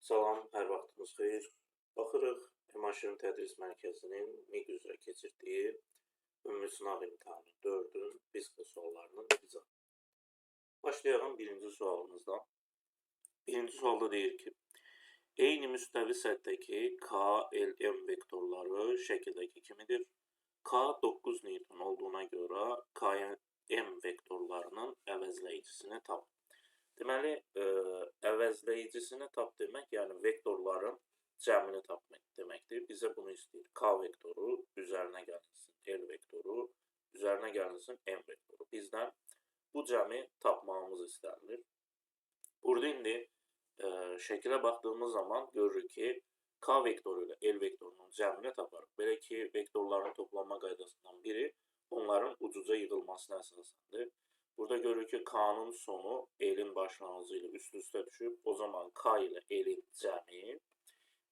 Salam, hər vaxtınız xeyir. Baxırıq MHM Tədris Mərkəzinin MİQ üzrə keçirdiyi Ümumi Sınaq İmtahanı 4-ün fizika suallarının izahı. Başlayalım birinci sualımızdan. Birinci sualda deyir ki, eyni müstəvi səthdəki K, L, M vektorları şəkildəki kimidir. K 9 Newton olduğuna görə K, M vektorlarının əvəzləyicisini tap. Deməli, əvəzləyicisini tap demək, yəni vektorların cəmini tapmaq deməkdir. Bizə bunu istəyir. K vektoru üzərinə gəlinsin L vektoru, üzərinə gəlinsin M vektoru. Bizdən bu cəmi tapmağımız istənilir. Burada indi şəkilə baxdığımız zaman görürük ki, K vektoru ilə L vektorunun cəmini taparıq. Belə ki, vektorların toplanma qaydasından biri onların ucuca yığılmasına əsasəndir. Burada görürük ki, K-nın sonu L-in başlanğıcı ilə üst-üstə düşüb. O zaman K ilə L-in cəmi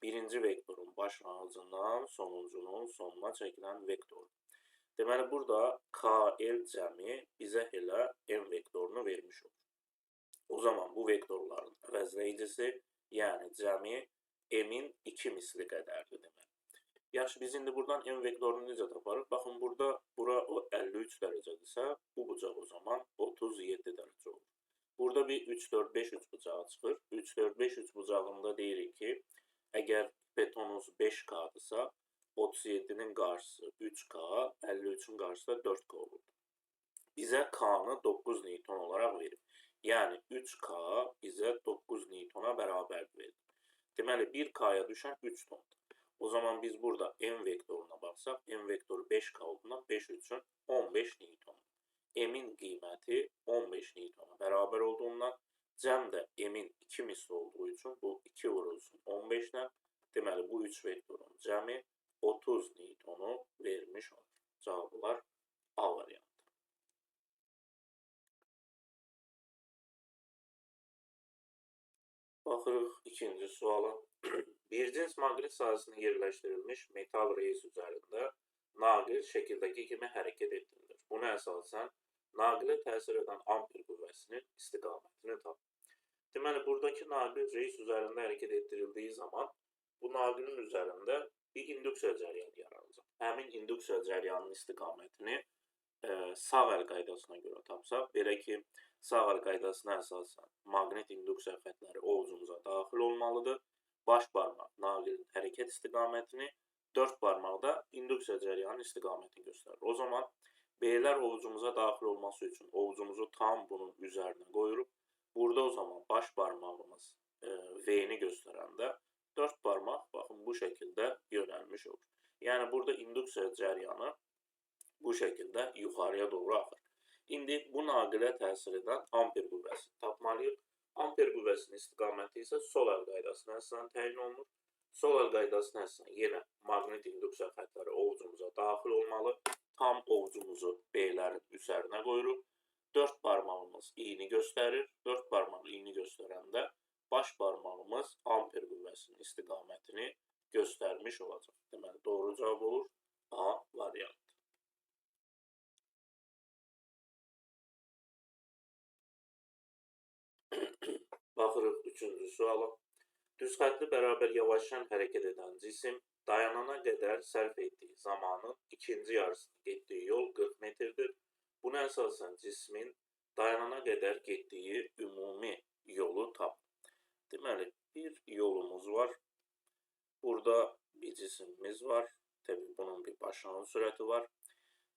birinci vektorun başlanğıcından sonuncunun sonuna çəkilən vektordur. Deməli, burada KL cəmi bizə elə M vektorunu vermiş olur. O zaman bu vektorların əvəzləyicisi, yəni cəmi M-in 2 misli qədərdir deməli. Yaxşı, biz indi buradan M vektorunu necə taparıq? Baxın, burada bura 53 dərəcədirsə, bu bucaq o zaman 37 dərəcə olur. Burada bir 3, 4, 5, 3 bucağı çıxır. 3, 4, 5, 3 bucağında deyirik ki, əgər betonumuz 5K-dırsa, 37-nin qarşısı 3K, 53-ün qarşısı da 4K olurdu. Bizə K-nı 9 Newton olaraq verib. Yəni 3K bizə 9 Newtona bərabər verir. Deməli, 1K-ya düşən 3 tondur. O zaman biz burada M vektoruna baxsaq, M vektoru 5K olduğundan 5 üçün 15 Newton. M-in qiyməti 15 Newtona bərabər olduğundan, cəm də M-in 2 misli olduğu üçün bu 2 vurulsun 15-lə. Deməli, bu 3 vektorun cəmi 30 Newtonu vermiş olur. Cavablar A variantı. Baxırıq ikinci suala. Bir cins maqnit sahəsində yerləşdirilmiş metal reys üzərində naqil şəkildəki kimi hərəkət etdirilir. Buna əsasən naqilə təsir edən amper qüvvəsinin istiqamətini tap. Deməli, buradakı naqil reys üzərində hərəkət etdirildiyi zaman bu naqilin üzərində bir induksiya cəryanı yaranacaq. Həmin induksiya cəryanının istiqamətini sağ əl qaydasına görə tapsaq, belə ki, sağ əl qaydasına əsasən maqnit induksiya xətləri ovucumuza daxil olmalıdır. Baş barmaq naqilin hərəkət istiqamətini, dörd barmaq da induksiya cəryanının istiqamətini göstərir. O zaman B'lər ovucumuza daxil olması üçün ovucumuzu tam bunun üzərinə qoyuruq. Burada o zaman baş barmağımız V-ni göstərəndə dörd barmaq baxın bu şəkildə yönəlmiş olur. Yəni burada induksiya cəryanı bu şəkildə yuxarıya doğru axır. İndi bu naqilə təsir edən amper qüvvəsini tapmalıyıq. Amper qüvvəsinin istiqaməti isə sol əl qaydasına əsasən təyin olunur. Sol əl qaydasına əsasən yenə maqnit induksiya xətləri ovucumuza daxil olmalı. Tam ovucumuzu B-lərin üzərinə qoyuruq. Dörd barmağımız i-ni göstərir. Dörd barmaq i-ni göstərəndə baş barmağımız amper qüvvəsinin istiqamətini göstərmiş olacaq. Deməli, doğru cavab olur A variantı. Baxırıq üçüncü suala. Düz xəttli bərabər yavaşyan hərəkət edən cisim dayanana qədər sərf etdiyi zamanın ikinci yarısını getdiyi yol 40 metrdir. Buna əsasən cismin dayanana qədər getdiyi ümumi yolu tap. Deməli, bir yolumuz var. Burada bir cisimimiz var. Təbii bunun bir başlanğıc sürəti var.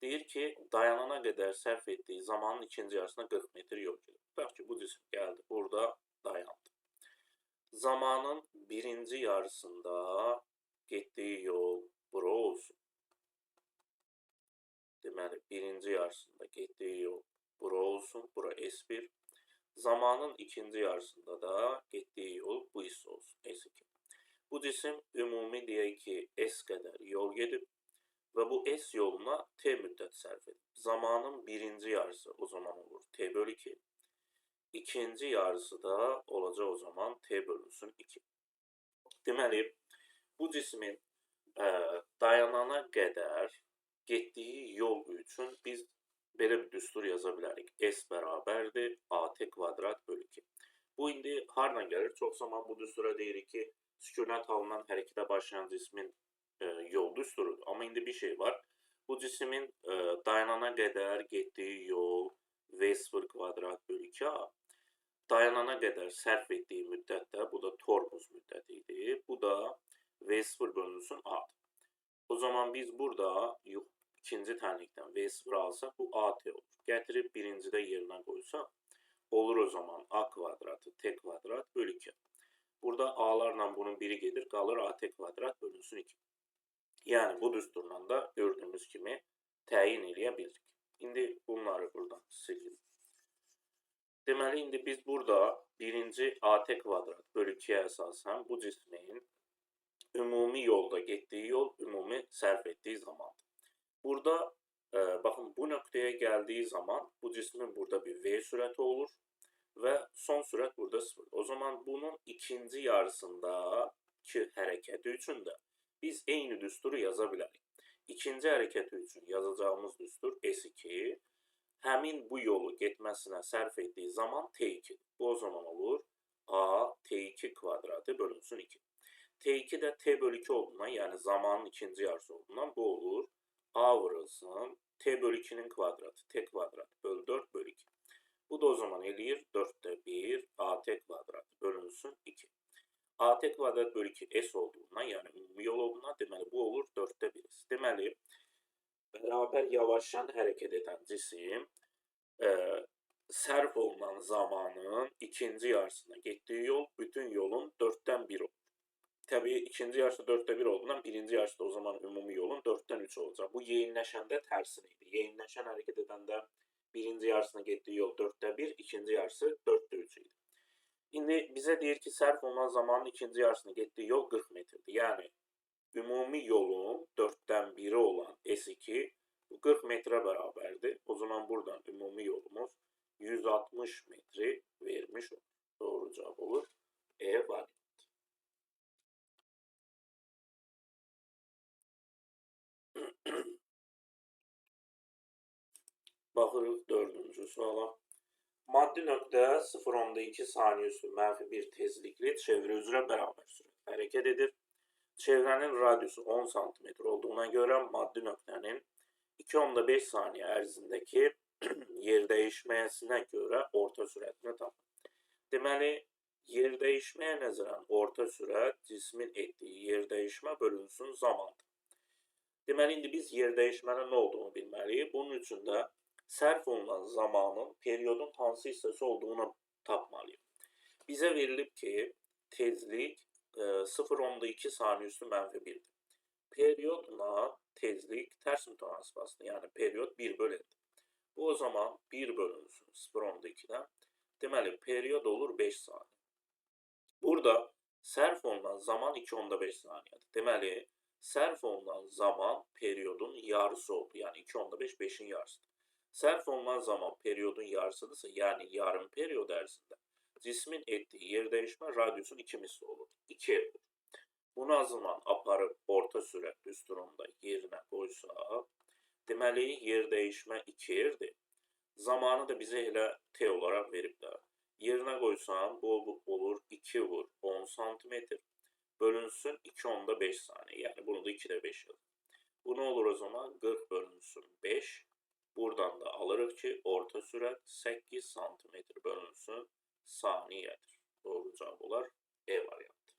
Deyir ki, dayanana qədər sərf etdiyi zamanın ikinci yarısına 40 metr yol gedir. Tutaq ki, bu cisim gəldi, burada dayandı. Zamanın birinci yarısında getdiyi yol bura olsun. Deməli, birinci yarısında getdiyi yol bura olsun, bura S1. Zamanın ikinci yarısında da getdiyi yol bu hissə olsun, S2. Bu cisim ümumi deyək ki, S qədər yol gedib və bu S yoluna T müddət sərf edib. Zamanın birinci yarısı o zaman olur T bölü 2. İkinci yarısı da olacaq o zaman T bölünsün 2. Deməli, bu cismin dayanana qədər getdiyi yol üçün biz belə bir düstur yaza bilərik. S bərabərdir AT kvadrat bölü 2. Bu indi hardan gəlir? Çox zaman bu düstura deyirik ki, sükunət halından hərəkətə başlayan cismin yol düsturudur. Amma indi bir şey var. Bu cismin dayanana qədər getdiyi yol V0 kvadrat bölü 2A. Dayanana qədər sərf etdiyi müddətdə, bu da tormuz müddəti idi. Bu da V0 bölünsün A-dır. O zaman biz burada ikinci tənlikdən V0 alsaq, bu AT olur. Gətirib birincidə yerinə qoysaq, olur o zaman A kvadratı T kvadrat bölü 2. Burada A'larla bunun biri gedir, qalır AT kvadrat bölünsün 2. Yəni bu düsturla da gördüyümüz kimi təyin eləyə bilirik. İndi bunları buradan silim. Deməli, indi biz burada birinci AT kvadrat bölü 2-yə əsasən bu cismin ümumi yolda getdiyi yol, ümumi sərf etdiyi zamandır. Burada, baxın, bu nöqtəyə gəldiyi zaman bu cismin burada bir V sürəti olur və son sürət burada 0. O zaman bunun ikinci yarısındakı hərəkəti üçün də biz eyni düsturu yaza bilərik. İkinci hərəkəti üçün yazacağımız düstur S2, həmin bu yolu getməsinə sərf etdiyi zaman T2. Bu o zaman olur A T2 kvadratı bölünsün 2. T2 də T bölü 2 olduğundan, yəni zamanın ikinci yarısı olduğundan bu olur A vurulsun T bölü 2'nin kvadratı T kvadrat bölü 4 bölü 2. Bu da o zaman eləyir 4'te 1 AT kvadratı bölünsün 2. AT kvadrat bölü 2 S olduğundan, yəni ümumi yol olduğundan, deməli bu olur 4'te 1 S. Deməli, bərabər yavaşdan hərəkət edən cisim sərf olunan zamanın ikinci yarısına getdiyi yol bütün yolun 4'ten 1 olur. Təbii ikinci yarısı 4'te 1 olduğundan birinci yarısı da o zaman ümumi yolun 4'ten 3 olacaq. Bu yeyinləşəndə tərsinə idi. Yeyinləşən hərəkət edəndə birinci yarısına getdiyi yol 4'te 1, ikinci yarısı 4'te 3 idi. İndi bizə deyir ki, sərf olunan zamanın ikinci yarısına getdiyi yol 40 metrdir. Yəni ümumi yolun 4'ten 1'i olan S2 bu 40 metrə bərabərdir. O zaman buradan ümumi yolumuz 160 metri vermiş olur. Doğru cavab olur E variantı. Baxırıq dördüncü suala. Maddi nöqtə 0,2 saniyə üstü mənfi bir tezlikli çevrə üzrə bərabər sürətlə hərəkət edir. Çevrənin radiusu 10 sm olduğuna görə maddi nöqtənin 2,5 saniyə ərzindəki yer dəyişməsinə görə orta sürətini tapın. Deməli, yer dəyişməyə nəzərən orta sürət cismin etdiyi yer dəyişmə bölünsün zamandır. Deməli, indi biz yer dəyişmənin nə olduğunu bilməliyik. Bunun üçün də sərf olunan zamanın periodun hansı hissəsi olduğunu tapmalıyıq. Bizə verilib ki, tezlik 0,2 saniyə üstü mənfi 1-dir. Periodla tezlik tərs mütənasib aslında, yəni period 1 bölü N-dir. Bu o zaman 1 bölünsün 0,2-dən. Deməli, period olur 5 saniyə. Burada sərf olunan zaman 2,5 saniyədir. Deməli, sərf olunan zaman periodun yarısı oldu. Yəni 2,5 5-in yarısıdır. Sərf olunan zaman periodun yarısıdırsa, yəni yarım period ərzində cismin etdiyi yer dəyişmə radiusun 2 misli olur. 2 olur. Bunu o zaman aparıb orta sürət düsturunda yerinə qoysaq, deməli, yer dəyişmə 2-dir. Zamanı da bizə elə T olaraq veriblər. Yerinə qoysam, bu olur 2 vur 10 sm bölünsün 2,5 saniyə. Yəni bunu da 2-də 5 yazır. Bu nə olur o zaman? 40 bölünsün 5. Buradan da alırıq ki, orta sürət 8 sm bölünsün saniyədir. Doğru cavab olar E variantı.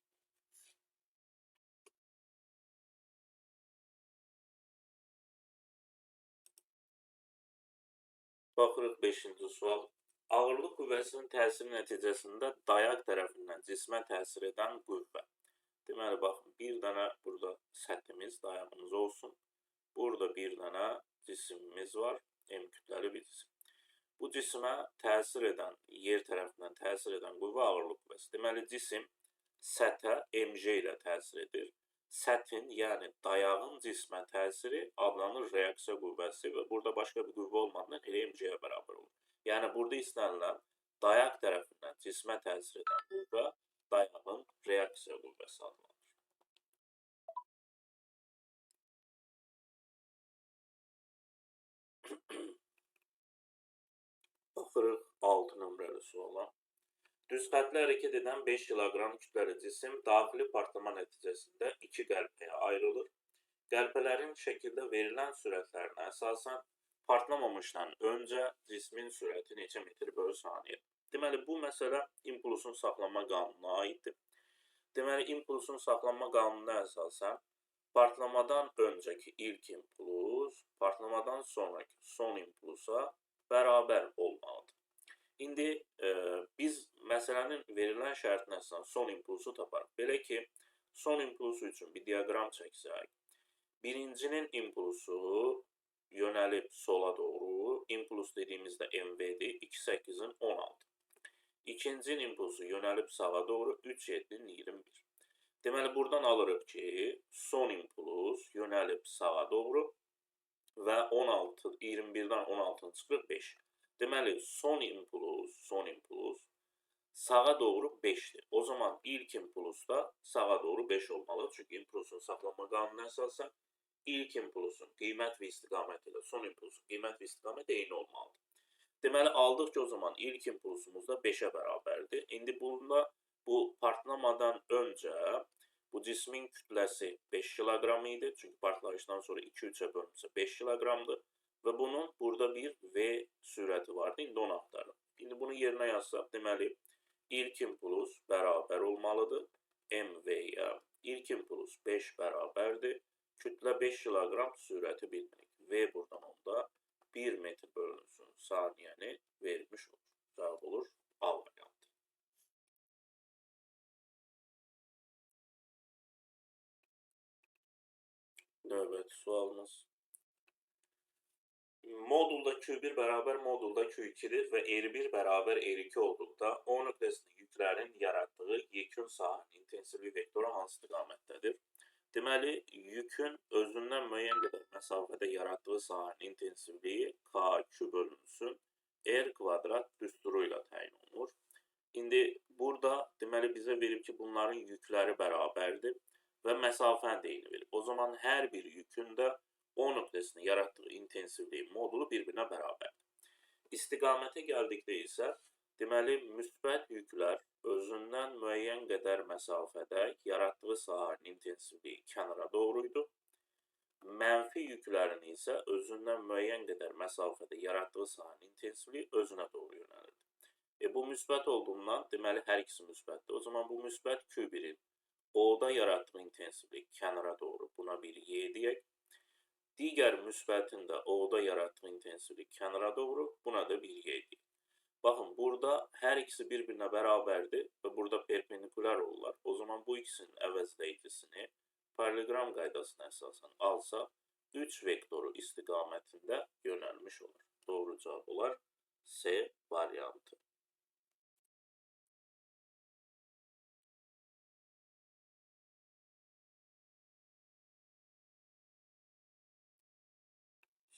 Baxırıq 5-ci sual. Ağırlıq qüvvəsinin təsiri nəticəsində dayaq tərəfindən cismə təsir edən qüvvə. Deməli, baxın, bir dənə burada səthimiz, dayağımız olsun. Burada bir dənə cisimimiz var, M kütləli bir cisim. Bu cisimə təsir edən, yer tərəfindən təsir edən qüvvə ağırlıq qüvvəsi. Deməli, cisim səthə MJ ilə təsir edir. Səthin, yəni dayağın cismə təsiri adlanır reaksiya qüvvəsi və burada başqa bir qüvvə olmadığından elə MJ-yə bərabər olur. Yəni, burada istənilən dayaq tərəfindən cismə təsir edən qüvvə dayağın reaksiya qüvvəsi adlanır. Baxırıq 6 nömrəli suala. Düz xətli hərəkət edən 5 kiloqram kütləli cisim daxili partlama nəticəsində 2 qəlpəyə ayrılır. Qəlpələrin şəkildə verilən sürətlərinə əsasən partlamamışdan öncə cismin sürəti neçə metr bölü saniyə? Deməli, bu məsələ impulsun saxlanma qanununa aiddir. Deməli, impulsun saxlanma qanununa əsasən partlamadan öncəki ilk impuls partlamadan sonraki son impulsa bərabər olmalıdır. İndi biz məsələnin verilən şərtinə əsasən son impulsu taparıq. Belə ki, son impulsu üçün bir diaqram çəksək, birincinin impulsu yönəlib sola doğru, impuls dediyimizdə MV-dir, 2,8-in 16. İkincinin impulsu yönəlib sağa doğru, 3,7-nin 21. Deməli, buradan alırıq ki, son impuls yönəlib sağa doğru və 16, 21-dən 16-nı çıxırıq 5. Deməli, son impuls sağa doğru 5-dir. O zaman ilk impuls da sağa doğru 5 olmalı. Çünki impulsun saxlanma qanununa əsasən ilk impulsun qiymət və istiqaməti ilə son impulsun qiymət və istiqaməti eyni olmalıdır. Deməli, aldıq ki, o zaman ilk impulsumuz da 5-ə bərabərdir. İndi bunda bu partlamadan öncə bu cismin kütləsi 5 kiloqram idi. Çünki partlayışdan sonra 2-3-ə bölünsə 5 kiloqramdır. Və bunun burada bir V sürəti vardı. İndi onu axtarırıq. İndi bunu yerinə yazsaq, deməli, ilk impuls bərabər olmalıdır MV-yə. İlk impuls 5 bərabərdir. Kütlə 5 kiloqram, sürəti bilmirik. V buradan onda 1 metr bölünsün saniyəni vermiş olur. Cavab olur A variantı. Növbəti sualımız. Modulda Q1 bərabər modulda Q2-dir və R1 bərabər R2 olduqda O nöqtəsində yüklərin yaratdığı yekun sahənin intensivlik vektoru hansı istiqamətdədir? Deməli, yükün özündən müəyyən qədər məsafədə yaratdığı sahənin intensivliyi KQ bölünsün R kvadrat düsturu ilə təyin olunur. İndi burada deməli bizə verib ki, bunların yükləri bərabərdir və məsafəni də eyni verib. O zaman hər bir yükün də O nöqtəsində yaratdığı intensivliyin modulu bir-birinə bərabərdir. İstiqamətə gəldikdə isə, deməli, müsbət yüklər özündən müəyyən qədər məsafədə yaratdığı sahənin intensivliyi kənara doğruydu. Mənfi yüklərin isə özündən müəyyən qədər məsafədə yaratdığı sahənin intensivliyi özünə doğru yönəlirdi. Bu müsbət olduğundan, deməli, hər ikisi müsbətdir. O zaman bu müsbət Q1-in O-da yaratdığı intensivlik kənara doğru, buna bir Y deyək. Digər müsbətin də O-da yaratdığı intensivlik kənara doğru, buna da bir Y deyək. Baxın, burada hər ikisi bir-birinə bərabərdir və burada perpendikulyar olurlar. O zaman bu ikisinin əvəzləyicisini paralleloqram qaydasına əsasən alsaq, 3 vektoru istiqamətində yönəlmiş olur. Doğru cavab olar C variantı.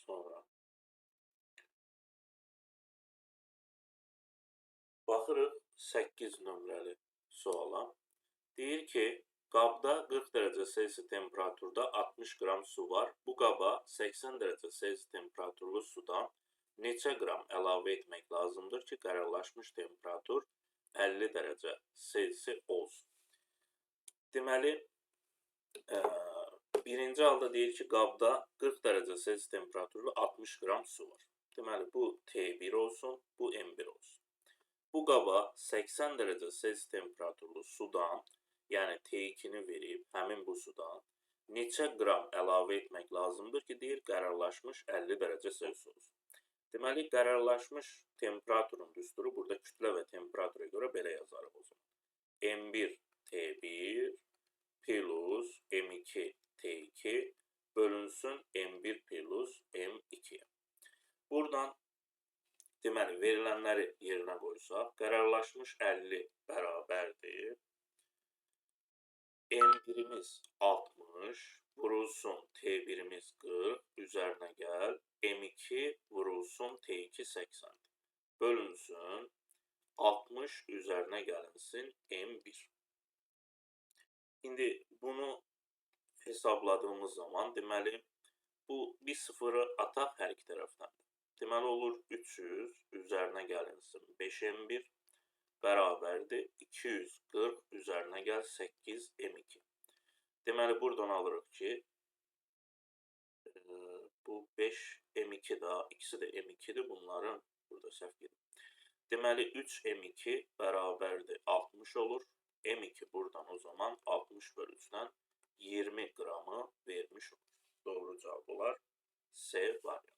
Sonra baxırıq 8 nömrəli suala. Deyir ki, qabda 40 dərəcə Selsi temperaturda 60 qram su var. Bu qaba 80 dərəcə Selsi temperaturlu sudan neçə qram əlavə etmək lazımdır ki, qərarlaşmış temperatur 50 dərəcə Selsi olsun. Deməli, birinci halda deyir ki, qabda 40 dərəcə Selsi temperaturlu 60 qram su var. Deməli, bu T1 olsun, bu M1 olsun. Bu qaba 80 dərəcə Selsi temperaturlu sudan, yəni T2-ni verib həmin bu sudan neçə qram əlavə etmək lazımdır ki, deyir, qərarlaşmış 50 dərəcə Selsi olsun. Deməli, qərarlaşmış temperaturun düsturu burada kütlə və temperatura görə belə yazarıq o zaman. M1 T1 plus M2 T2 bölünsün M1 plus M2-yə. Buradan deməli, verilənləri yerinə qoysaq, qərarlaşmış 50 bərabərdir. M1-imiz 60, vurulsun T1-imiz 40, üzərinə gəl, M2 vurulsun T2 80-dir. Bölünsün 60 üzərinə gəlinsin M1. İndi bunu hesabladığımız zaman, deməli, bu bir sıfırı ataq hər iki tərəfdən. Deməli, olur 300, üzərinə gəlinsin 5M1, bərabərdir 240 üzərinə gəl 8 M2. Deməli, buradan alırıq ki, bu 5 M2 daha, ikisi də M2-dir bunların, burada səhv gedir. Deməli, 3 M2 bərabərdir 60 olur. M2 buradan o zaman 60 bölü 3-dən 20 qramı vermiş olur. Doğru cavab olar C variantı.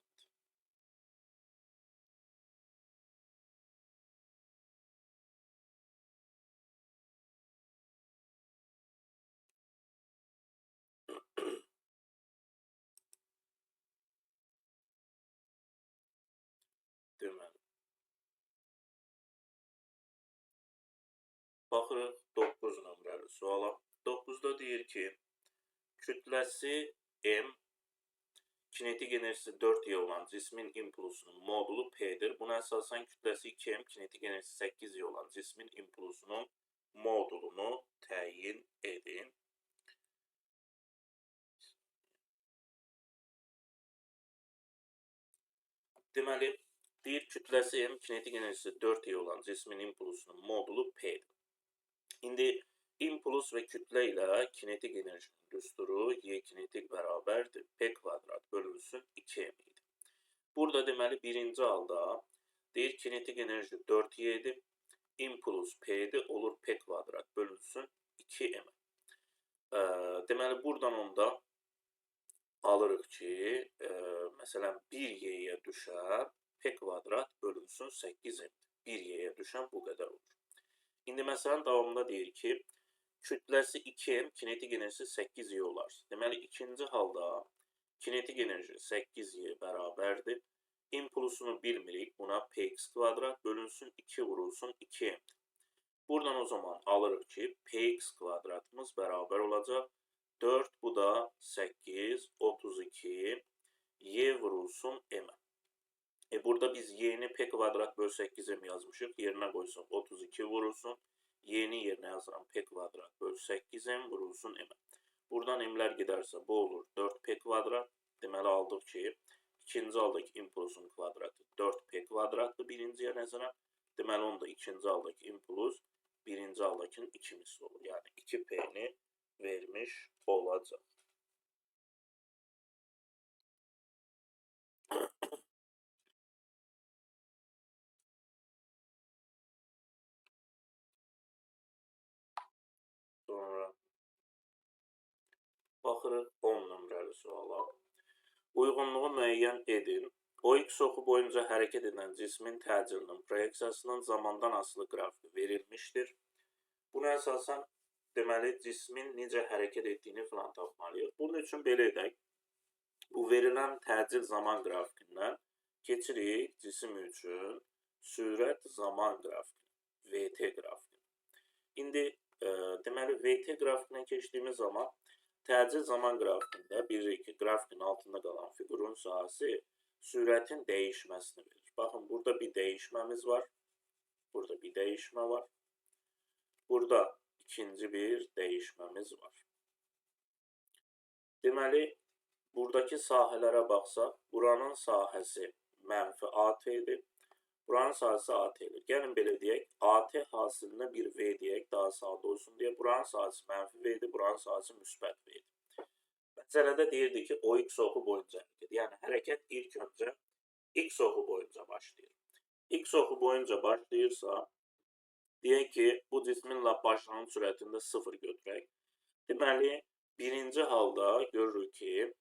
Deməli, baxırıq 9 nömrəli suala. 9-da deyir ki, kütləsi M, kinetik enerjisi 4Y olan cismin impulsunun modulu P-dir. Buna əsasən kütləsi 2M, kinetik enerjisi 8Y olan cismin impulsunun modulunu təyin edin. Deməli, deyir kütləsi M, kinetik enerjisi 4Y olan cismin impulsunun modulu P-dir. İndi impuls və kütlə ilə kinetik enerjinin düsturu Y kinetik bərabərdir P kvadrat bölünsün 2M idi. Burada deməli birinci halda deyir kinetik enerji 4Y-dir, impuls P-dir, olur P kvadrat bölünsün 2M. Deməli buradan onda alırıq ki, məsələn 1Y-yə düşən P kvadrat bölünsün 8M. 1Y-yə düşən bu qədər olur. İndi məsələn davamında deyir ki, kütləsi 2M, kinetik enerjisi 8Y olar. Deməli, ikinci halda kinetik enerji 8Y bərabərdir. İmpulsunu bilmirik. Buna Px kvadrat bölünsün 2 vurulsun 2M. Buradan o zaman alırıq ki, Px kvadratımız bərabər olacaq. 4, bu da 8, 32, Y vurulsun M. Burada biz y'ni p kvadrat böl 8m yazmışıq. Yerinə qoysaq 32 vurulsun. Y'ni yerinə yazıram p kvadrat böl 8m vurulsun m. Buradan m'lər gedərsə bu olur 4p kvadrat. Deməli aldıq ki, ikinci haldakı impulsun kvadratı 4p kvadratdır birinciyə nəzərən. Deməli onda ikinci haldakı impuls birinci haldakının 2 misli olur. Yəni 2p-ni vermiş olacaq. Sonra baxırıq 10 nömrəli suala. Uyğunluğu müəyyən edin. OX oxu boyunca hərəkət edən cismin təcilinin proyeksiyasının zamandan asılı qrafiki verilmişdir. Buna əsasən deməli cismin necə hərəkət etdiyini falan tapmalıyıq. Bunun üçün belə edək. Bu verilən təcil zaman qrafikindən keçirik cisim üçün sürət zaman qrafikini, VT qrafikini. İndi deməli VT qrafikinə keçdiyimiz zaman təcil zaman qrafikində bilirik ki, qrafikin altında qalan fiqurun sahəsi sürətin dəyişməsini verir. Baxın, burada bir dəyişməmiz var. Burada bir dəyişmə var. Burada ikinci bir dəyişməmiz var. Deməli, buradakı sahələrə baxsaq, buranın sahəsi mənfi AT-dir. Buranın sahəsi AT-dir. Gəlin belə deyək, AT hasilinə bir V deyək, daha sadə olsun deyə. Buranın sahəsi mənfi V-dir, buranın sahəsi müsbət V-dir. Məsələdə deyirdi ki, OX oxu boyunca hərəkət. Yəni, hərəkət ilk öncə X oxu boyunca başlayır. X oxu boyunca başlayırsa, deyək ki, bu cismin lap başlanğıc sürətində 0 götürək. Deməli, birinci halda görürük ki,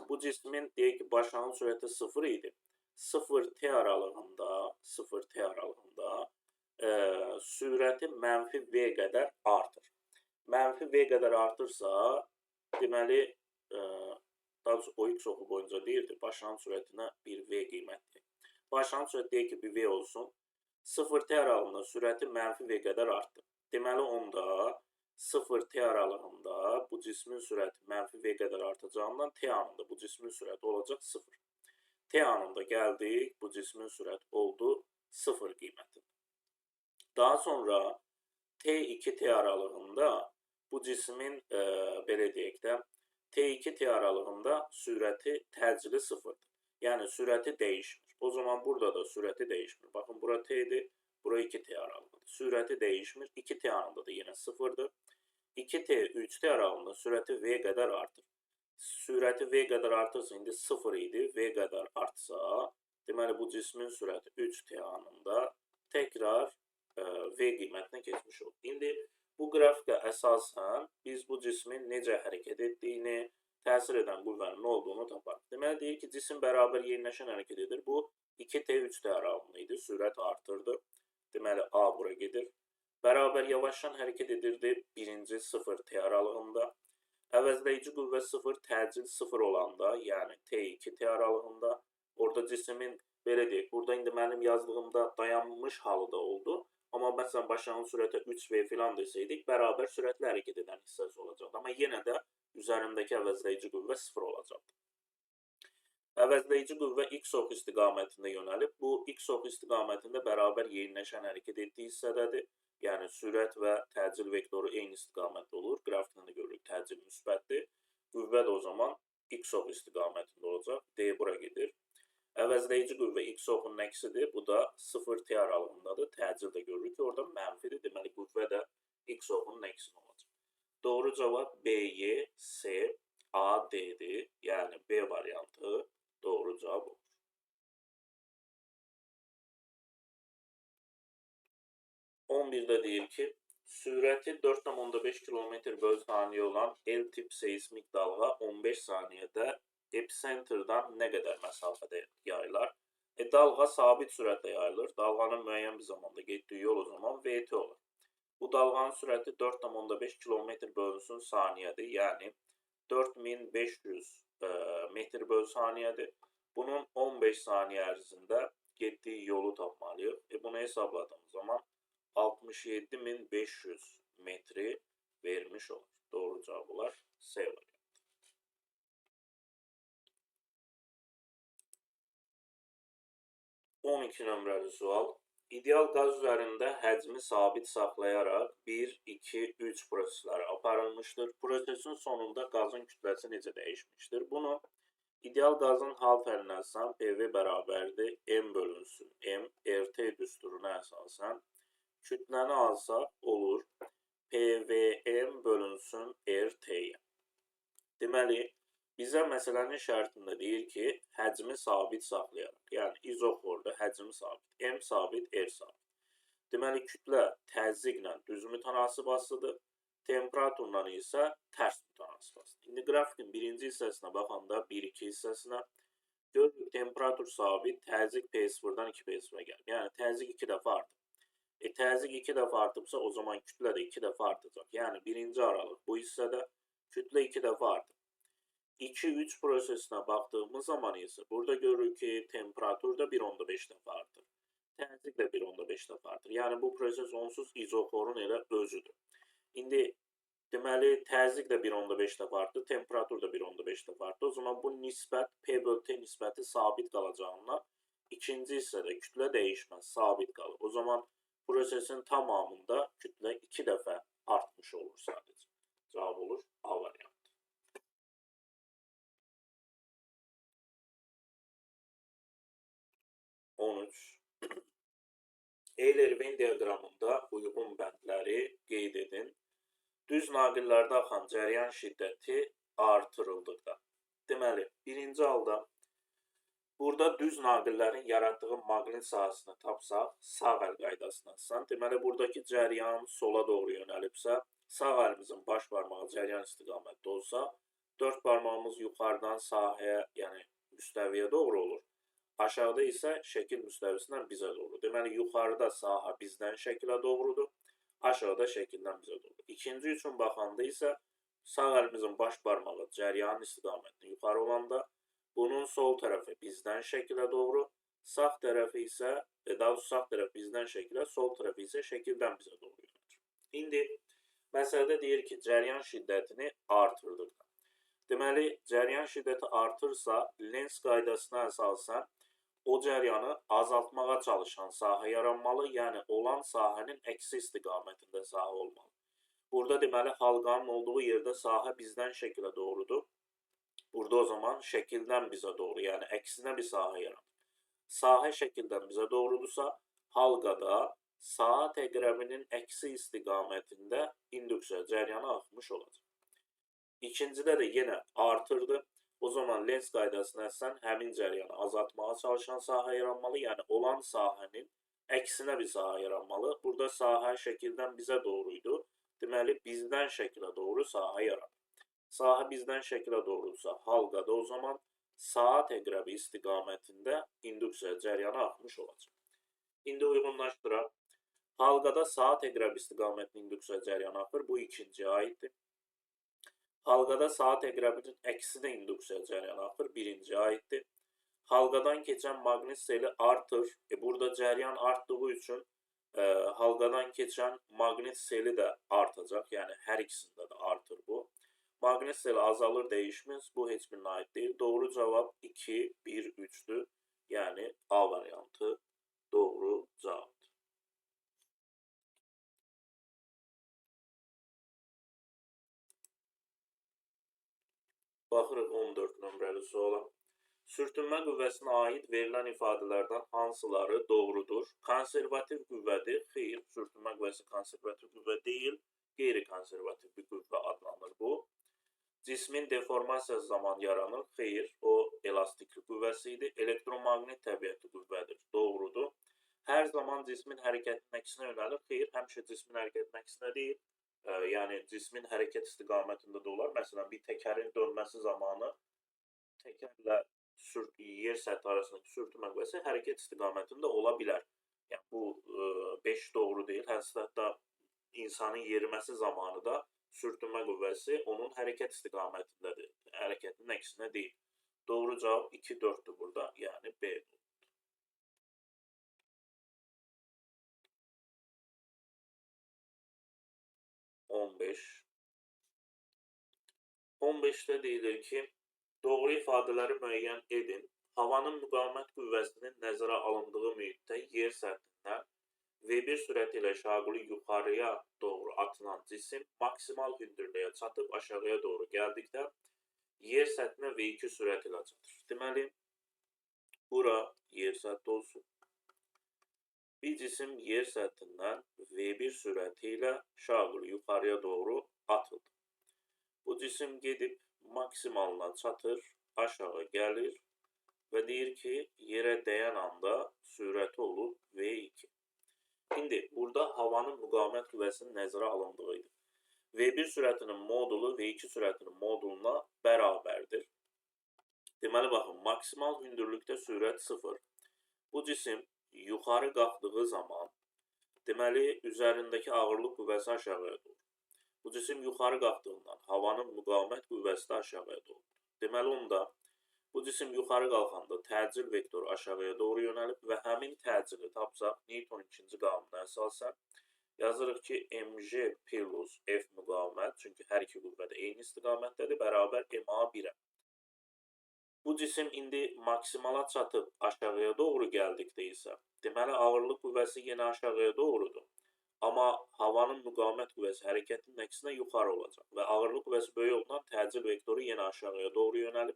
bu cismin deyək ki, başlanğıc sürəti 0 idi. 0t aralığında, 0t aralığında sürəti mənfi V qədər artır. Mənfi V qədər artırsa, deməli, daha doğrusu OX oxu boyunca deyirdi, başlanğıc sürətinə bir V qiymətdir. Başlanğıc sürət deyək ki, bir V olsun. 0t aralığında sürəti mənfi V qədər artdı. Deməli, onda 0t aralığında bu cismin sürəti mənfi V qədər artacağından T anında bu cismin sürəti olacaq 0. T anında gəldik, bu cismin sürəti oldu 0 qiymətində. Daha sonra T2T aralığında bu cismin, belə deyək də, T2T aralığında sürəti təcili 0-dır. Yəni, sürəti dəyişmir. O zaman burada da sürəti dəyişmir. Baxın, bura T-dir, Bura 2T aralığıdır. Sürəti dəyişmir. 2T anında da yenə 0-dır. 2T, 3T aralığında sürəti V qədər artır. Sürəti V qədər artırsa, indi 0 idi. V qədər artsa, deməli, bu cismin sürəti 3T anında təkrar V qiymətinə keçmiş olur. İndi bu qrafikə əsasən biz bu cismin necə hərəkət etdiyini, təsir edən qüvvənin nə olduğunu taparıq. Deməli, deyir ki, cisim bərabər yeniləşən hərəkət edir. Bu 2T, 3T aralığında idi. Sürət artırdı. Deməli, A bura gedir. Bərabər yavaşdan hərəkət edirdi birinci 0T aralığında. Əvəzləyici qüvvə 0, təcil 0 olanda, yəni T2 T aralığında, orada cismin, belə deyək, burada indi mənim yazdığımda dayanmış halı da oldu. Amma məsələn, başlanğıc sürətə 3V filan desəydik, bərabər sürətli hərəkət edən hissəsi olacaqdı. Amma yenə də üzərindəki əvəzləyici qüvvə 0 olacaqdı. Əvəzləyici qüvvə x oxu istiqamətində yönəlib. Bu, x oxu istiqamətində bərabər yeniləşən hərəkət etdiyi hissədədir. Yəni, sürət və təcil vektoru eyni istiqamətdə olur. Qrafikdən də görürük, təcil müsbətdir. Qüvvə də o zaman x oxu istiqamətində olacaq. D bura gedir. Əvəzləyici qüvvə x oxunun əksidir. Bu da 0T aralığındadır. Təcil də görürük ki, orada mənfidir. Deməli, qüvvə də x oxunun əksinə olacaq. Doğru cavab B, Y, S, A, D-dir. Yəni, B variantı doğru cavab olur. 11-də deyir ki, sürəti 4,5 km böl saniyə olan L tip seismik dalğa 15 saniyədə episentrdan nə qədər məsafədə yayılar? Dalğa sabit sürətlə yayılır. Dalğanın müəyyən bir zamanda getdiyi yol o zaman VT olur. Bu dalğanın sürəti 4,5 km bölünsün saniyədir. Yəni 4500 metr böl saniyədir. Bunun 15 saniyə ərzində getdiyi yolu tapmalıyıq. Bunu hesabladığımız zaman 67.500 metri vermiş olur. Doğru cavab olar C variantı. 12 nömrəli sual. İdeal qaz üzərində həcmi sabit saxlayaraq 1, 2, 3 prosesləri aparılmışdır. Prosesin sonunda qazın kütləsi necə dəyişmişdir? Bunu ideal qazın hal təlinə əsasən PV bərabərdir M bölünsün M, RT düsturuna əsasən kütləni alsaq olur PVM bölünsün RT-yə. Deməli, bizə məsələnin şərtində deyir ki, həcmi sabit saxlayaraq, yəni izoxorda həcm sabit, M sabit, R sabit. Deməli, kütlə təzyiqlə düz mütənasib asılıdır, temperaturla isə tərs mütənasib asılıdır. İndi qrafikin birinci hissəsinə baxanda, 1-2 hissəsinə görürük, temperatur sabit, təzyiq P0-dan 2P0-a gəlib. Yəni, təzyiq 2 dəfə artıb. Təzyiq 2 dəfə artıbsa, o zaman kütlə də 2 dəfə artacaq. Yəni, birinci aralıq bu hissədə kütlə 2 dəfə artıb. 2-3 prosesinə baxdığımız zaman isə burada görürük ki, temperatur da 1,5 dəfə artır. Təzyiq də 1,5 dəfə artır. Yəni, bu proses onsuz izoxorun elə özüdür. İndi, deməli, təzyiq də 1,5 dəfə artdı, temperatur da 1,5 dəfə artdı. O zaman bu nisbət, P bölü T nisbəti sabit qalacağından ikinci hissədə kütlə dəyişməz, sabit qalır. O zaman prosesin tamamında kütlə 2 dəfə artmış olur sadəcə. Cavab olur A variantı. 13. Euler-Venn diaqramında uyğun bəndləri qeyd edin. Düz naqillərdə axan cəryan şiddəti artırıldıqda. Deməli, birinci halda burada düz naqillərin yaratdığı maqnit sahəsini tapsaq, sağ əl qaydasına əsasən, deməli, buradakı cəryan sola doğru yönəlibsə, sağ əlimizin baş barmağı cəryan istiqamətdə olsa, dörd barmağımız yuxarıdan sahəyə, yəni müstəviyə doğru olur. Aşağıda isə şəkil müstəvisindən bizə doğru. Deməli, yuxarıda sahə bizdən şəkilə doğrudur, aşağıda şəkildən bizə doğru. İkinci üçün baxanda isə sağ əlimizin baş barmağı cəryanın istiqamətində yuxarı olanda, bunun sol tərəfi bizdən şəkilə doğru, sağ tərəfi isə, daha doğrusu sağ tərəf bizdən şəkilə, sol tərəfi isə şəkildən bizə doğru yönəlir. İndi məsələdə deyir ki, cəryan şiddətini artırdıqda. Deməli, cəryan şiddəti artırsa, Lenz qaydasına əsasən o cəryanı azaltmağa çalışan sahə yaranmalı, yəni olan sahənin əksi istiqamətində sahə olmalı. Burada deməli, halqanın olduğu yerdə sahə bizdən şəkilə doğrudur. Burada o zaman şəkildən bizə doğru, yəni əksinə bir sahə yaranır. Sahə şəkildən bizə doğrudursa, halqada Saat əqrəbinin əksi istiqamətində induksiya cəryanı axmış olacaq. İkincidə də yenə artırdı. O zaman Lenz qaydasına əsasən həmin cəryanı azaltmağa çalışan sahə yaranmalı. Yəni, olan sahənin əksinə bir sahə yaranmalı. Burada sahə şəkildən bizə doğruydu. Deməli, bizdən şəkilə doğru sahə yaranır. Sahə bizdən şəkilə doğrudursa, halqada o zaman saat əqrəbi istiqamətində induksiya cəryanı axmış olacaq. İndi uyğunlaşdıraq. Halqada saat əqrəbi istiqamətində induksiya cəryanı axır. Bu ikinciyə aiddir. Halqada saat əqrəbinin əksinə induksiya cəryanı axır. Birinciyə aiddir. Halqadan keçən maqnit seli artır. Burada cəryan artdığı üçün halqadan keçən maqnit seli də artacaq. Yəni, hər ikisində də artır bu. Maqnit seli azalır, dəyişməz. Bu heç birinə aid deyil. Doğru cavab 2, 1, 3-dür. Yəni, A variantı doğru cavabdır. Baxırıq 14 nömrəli suala. Sürtünmə qüvvəsinə aid verilən ifadələrdən hansıları doğrudur? Konservativ qüvvədir. Xeyr, sürtünmə qüvvəsi konservativ qüvvə deyil, qeyri-konservativ bir qüvvə adlanır bu. Cismin deformasiyası zamanı yaranır. Xeyr, o elastiklik qüvvəsi idi. Elektromaqnit təbiətli qüvvədir. Doğrudur. Hər zaman cismin hərəkətinin əksinə yönəlir. Xeyr, həmişə cismin hərəkətinin əksinə deyil. Yəni, cismin hərəkət istiqamətində də olar. Məsələn, bir təkərin dönməsi zamanı təkərlə yer səthi arasındakı sürtünmə qüvvəsi hərəkət istiqamətində ola bilər. Yəni, bu 5 doğru deyil. Hətta insanın yeriməsi zamanı da sürtünmə qüvvəsi onun hərəkət istiqamətindədir. Hərəkətinin əksinə deyil. Doğru cavab 2, 4-dür burada. Yəni, B. 15. 15-də deyilir ki, doğru ifadələri müəyyən edin. Havanın müqavimət qüvvəsinin nəzərə alındığı mühitdə yer səthindən V1 sürəti ilə şaquli yuxarıya doğru atılan cisim maksimal hündürlüyə çatıb aşağıya doğru gəldikdə yer səthinə V2 sürəti ilə çatır. Deməli, bura yer səthi olsun. Bir cisim yer səthindən V1 sürəti ilə şaquli yuxarıya doğru atıldı. Bu cisim gedib maksimalına çatır, aşağı gəlir və deyir ki, yerə dəyən anda sürəti olub V2. İndi burada havanın müqavimət qüvvəsinin nəzərə alındığı idi. V1 sürətinin modulu V2 sürətinin moduluna bərabərdir. Deməli, baxın, maksimal hündürlükdə sürət 0. Bu cisim yuxarı qalxdığı zaman, deməli, üzərindəki ağırlıq qüvvəsi aşağıya doğru. Bu cisim yuxarı qalxdığından havanın müqavimət qüvvəsi də aşağıya doğru. Deməli, onda bu cisim yuxarı qalxanda təcil vektoru aşağıya doğru yönəlib və həmin təcili tapsaq, Newton ikinci qanununa əsasən yazırıq ki, mg plus F müqavimət, çünki hər iki qüvvə də eyni istiqamətdədir, bərabər MA1-ə. Bu cisim indi maksimala çatıb aşağıya doğru gəldikdə isə, deməli, ağırlıq qüvvəsi yenə aşağıya doğrudur. Amma havanın müqavimət qüvvəsi hərəkətinin əksinə yuxarı olacaq və ağırlıq qüvvəsi böyük olduğundan təcil vektoru yenə aşağıya doğru yönəlib.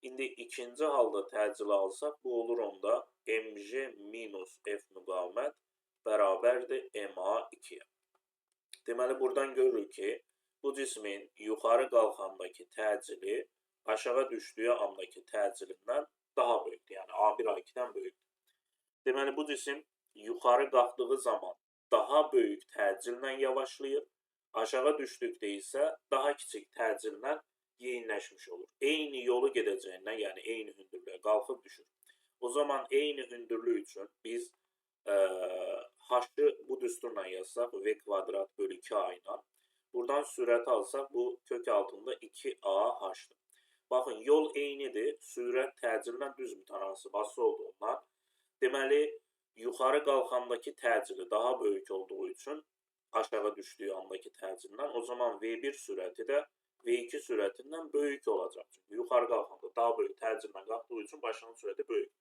İndi ikinci halda təcili alsaq, bu olur onda mg minus F müqavimət bərabərdir MA2-yə. Deməli, buradan görürük ki, bu cismin yuxarı qalxandakı təcili aşağı düşdüyü andakı təcilindən daha böyükdür. Yəni, A1, A2-dən böyükdür. Deməli, bu cisim yuxarı qalxdığı zaman daha böyük təcillə yavaşlayır, aşağı düşdükdə isə daha kiçik təcillə yeyinləşmiş olur. Eyni yolu gedəcəyindən, yəni eyni hündürlüyə qalxıb düşür. O zaman eyni hündürlük üçün biz H-ı bu düsturla yazsaq, V kvadrat bölü 2A ilə, buradan sürət alsaq, bu kök altında 2A H-dır. Baxın, yol eynidir, sürət təcillə düz mütənasib asılı olduğundan, deməli, yuxarı qalxandakı təcili daha böyük olduğu üçün aşağı düşdüyü andakı təcildən, o zaman V1 sürəti də V2 sürətindən böyük olacaq. Çünki yuxarı qalxanda daha böyük təcillə qalxdığı üçün başlanğıc sürəti böyük.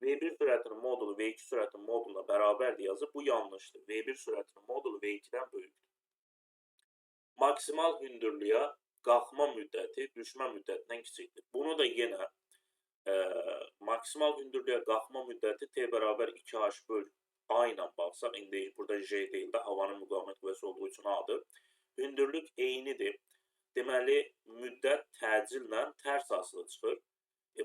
V1 sürətinin modulu V2 sürətinin moduluna bərabərdir yazıb, bu yanlışdır. V1 sürətinin modulu V2-dən böyükdür. Maksimal hündürlüyə qalxma müddəti düşmə müddətindən kiçikdir. Bunu da yenə maksimal hündürlüyə qalxma müddəti T bərabər 2H böl A ilə baxsaq, indi burada J deyil də havanın müqavimət qüvvəsi olduğu üçün A-dır. Hündürlük eynidir. Deməli, müddət təcillə tərs asılı çıxır.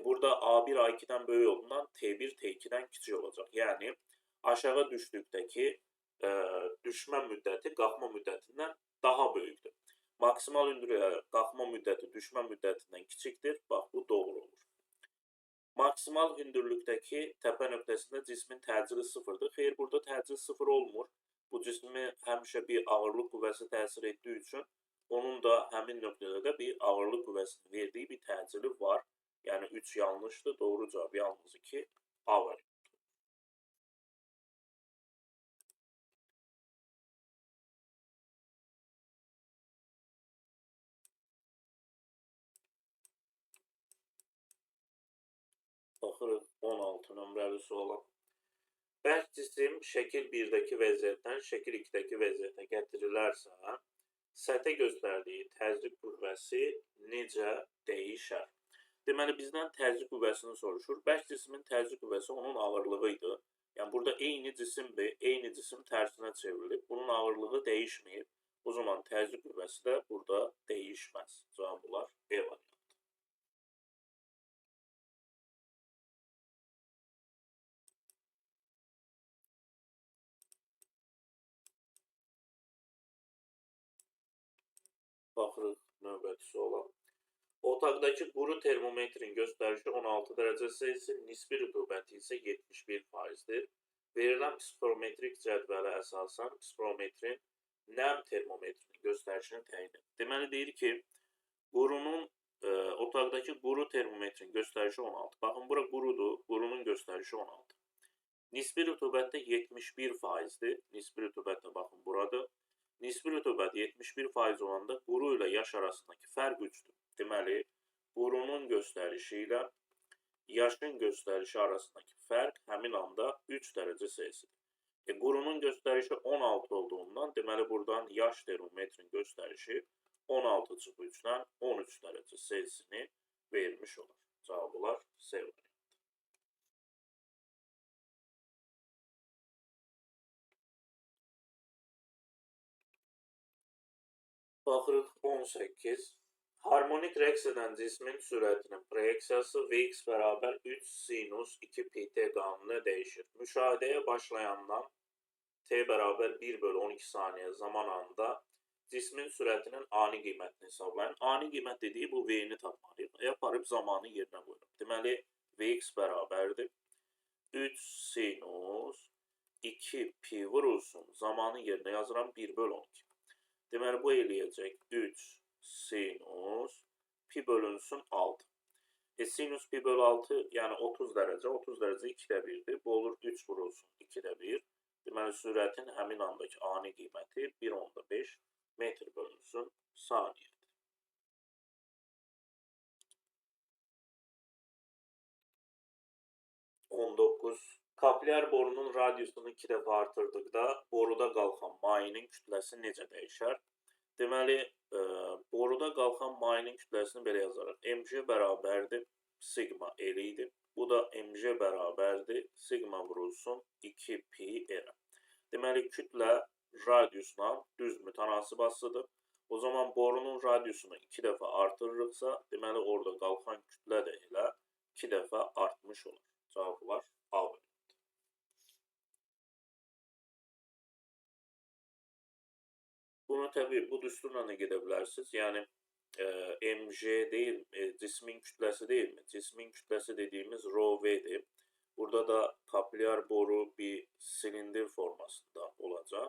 Burada A1 A2-dən böyük olduğundan T1 T2-dən kiçik olacaq. Yəni, aşağı düşdükdəki düşmə müddəti qalxma müddətindən daha böyükdür. Maksimal hündürlüyə qalxma müddəti düşmə müddətindən kiçikdir. Bax, bu doğru olur. Maksimal hündürlükdəki təpə nöqtəsində cismin təcili sıfırdır. Xeyr, burada təcil sıfır olmur. Bu cismi həmişə bir ağırlıq qüvvəsi təsir etdiyi üçün onun da həmin nöqtədə də bir ağırlıq qüvvəsinin verdiyi bir təcili var. Yəni 3 yanlışdır. Doğru cavab yalnız 2 A variantı. Baxırıq 16 nömrəli suala. Bərk cisim şəkil 1-dəki vəziyyətdən şəkil 2-dəki vəziyyətə gətirilərsə, səthə göstərdiyi təzyiq qüvvəsi necə dəyişər? Deməli, bizdən təzyiq qüvvəsini soruşur. Bərk cismin təzyiq qüvvəsi onun ağırlığı idi. Yəni, burada eyni cisimdir, eyni cisim tərsinə çevrilib. Bunun ağırlığı dəyişməyib. O zaman təzyiq qüvvəsi də burada dəyişməz. Cavab olar B variantı. Baxırıq növbəti suala. Otaqdakı quru termometrin göstərişi 16 dərəcə Selsi, nisbi rütubəti isə 71%-dir. Verilən psixrometrik cədvələ əsasən psixrometrin nəm termometrinin göstərişini təyin edir. Deməli, deyir ki, otaqdakı quru termometrin göstərişi 16. Baxın, bura qurudur, qurunun göstərişi 16. Nisbi rütubət də 71%-dir. Nisbi rütubət də baxın, buradır. Nisbi rütubət 71% olanda quru ilə yaş arasındakı fərq 3-dür. Deməli, qurunun göstərişi ilə yaşın göstərişi arasındakı fərq həmin anda 3 dərəcə Selsidir. Qurunun göstərişi 16 olduğundan, deməli, buradan yaş termometrin göstərişi 16 çıx 3-dən 13 dərəcə Selsini vermiş olar. Cavab olar C variantı. Baxırıq 18. Harmonik rəqs edən cismin sürətinin proyeksiyası Vx bərabər 3 sinus 2 pt qanunu dəyişir. Müşahidəyə başlayandan t bərabər 1/12 saniyə zaman anında cismin sürətinin ani qiymətini hesablayın. Ani qiymət dediyi bu V-ni tapmalıyıq. Aparıb zamanı yerinə qoyuruq. Deməli, Vx bərabərdir 3 sinus 2 pi vurulsun. Zamanı yerinə yazıram 1/12. Deməli, bu eləyəcək 3 sinus pi bölünsün 6. Sinus pi bölü 6, yəni 30 dərəcə, 30 dərəcə 2-də 1-dir. Bu olur 3 vurulsun 2-də 1. Deməli, sürətin həmin andakı ani qiyməti 1,5 metr bölünsün saniyədir. 19. Kaplyar borunun radiusunu 2 dəfə artırdıqda boruda qalxan mayenin kütləsi necə dəyişər? Deməli, boruda qalxan mayenin kütləsini belə yazarıq. Mg bərabərdir sigma L idi. Bu da Mg bərabərdir sigma vurulsun 2 pi R. Deməli, kütlə radiusla düz mütənasib asılıdır. O zaman borunun radiusunu 2 dəfə artırırıqsa, deməli, orada qalxan kütlə də elə 2 dəfə artmış olar. Cavab olar A variantı. Bunu təbii bu düsturla da gedə bilərsiniz. Yəni, mg deyil, cismin kütləsi deyilmi? Cismin kütləsi dediyimiz rho V-dir. Burada da kaplyar boru bir silindir formasında olacaq.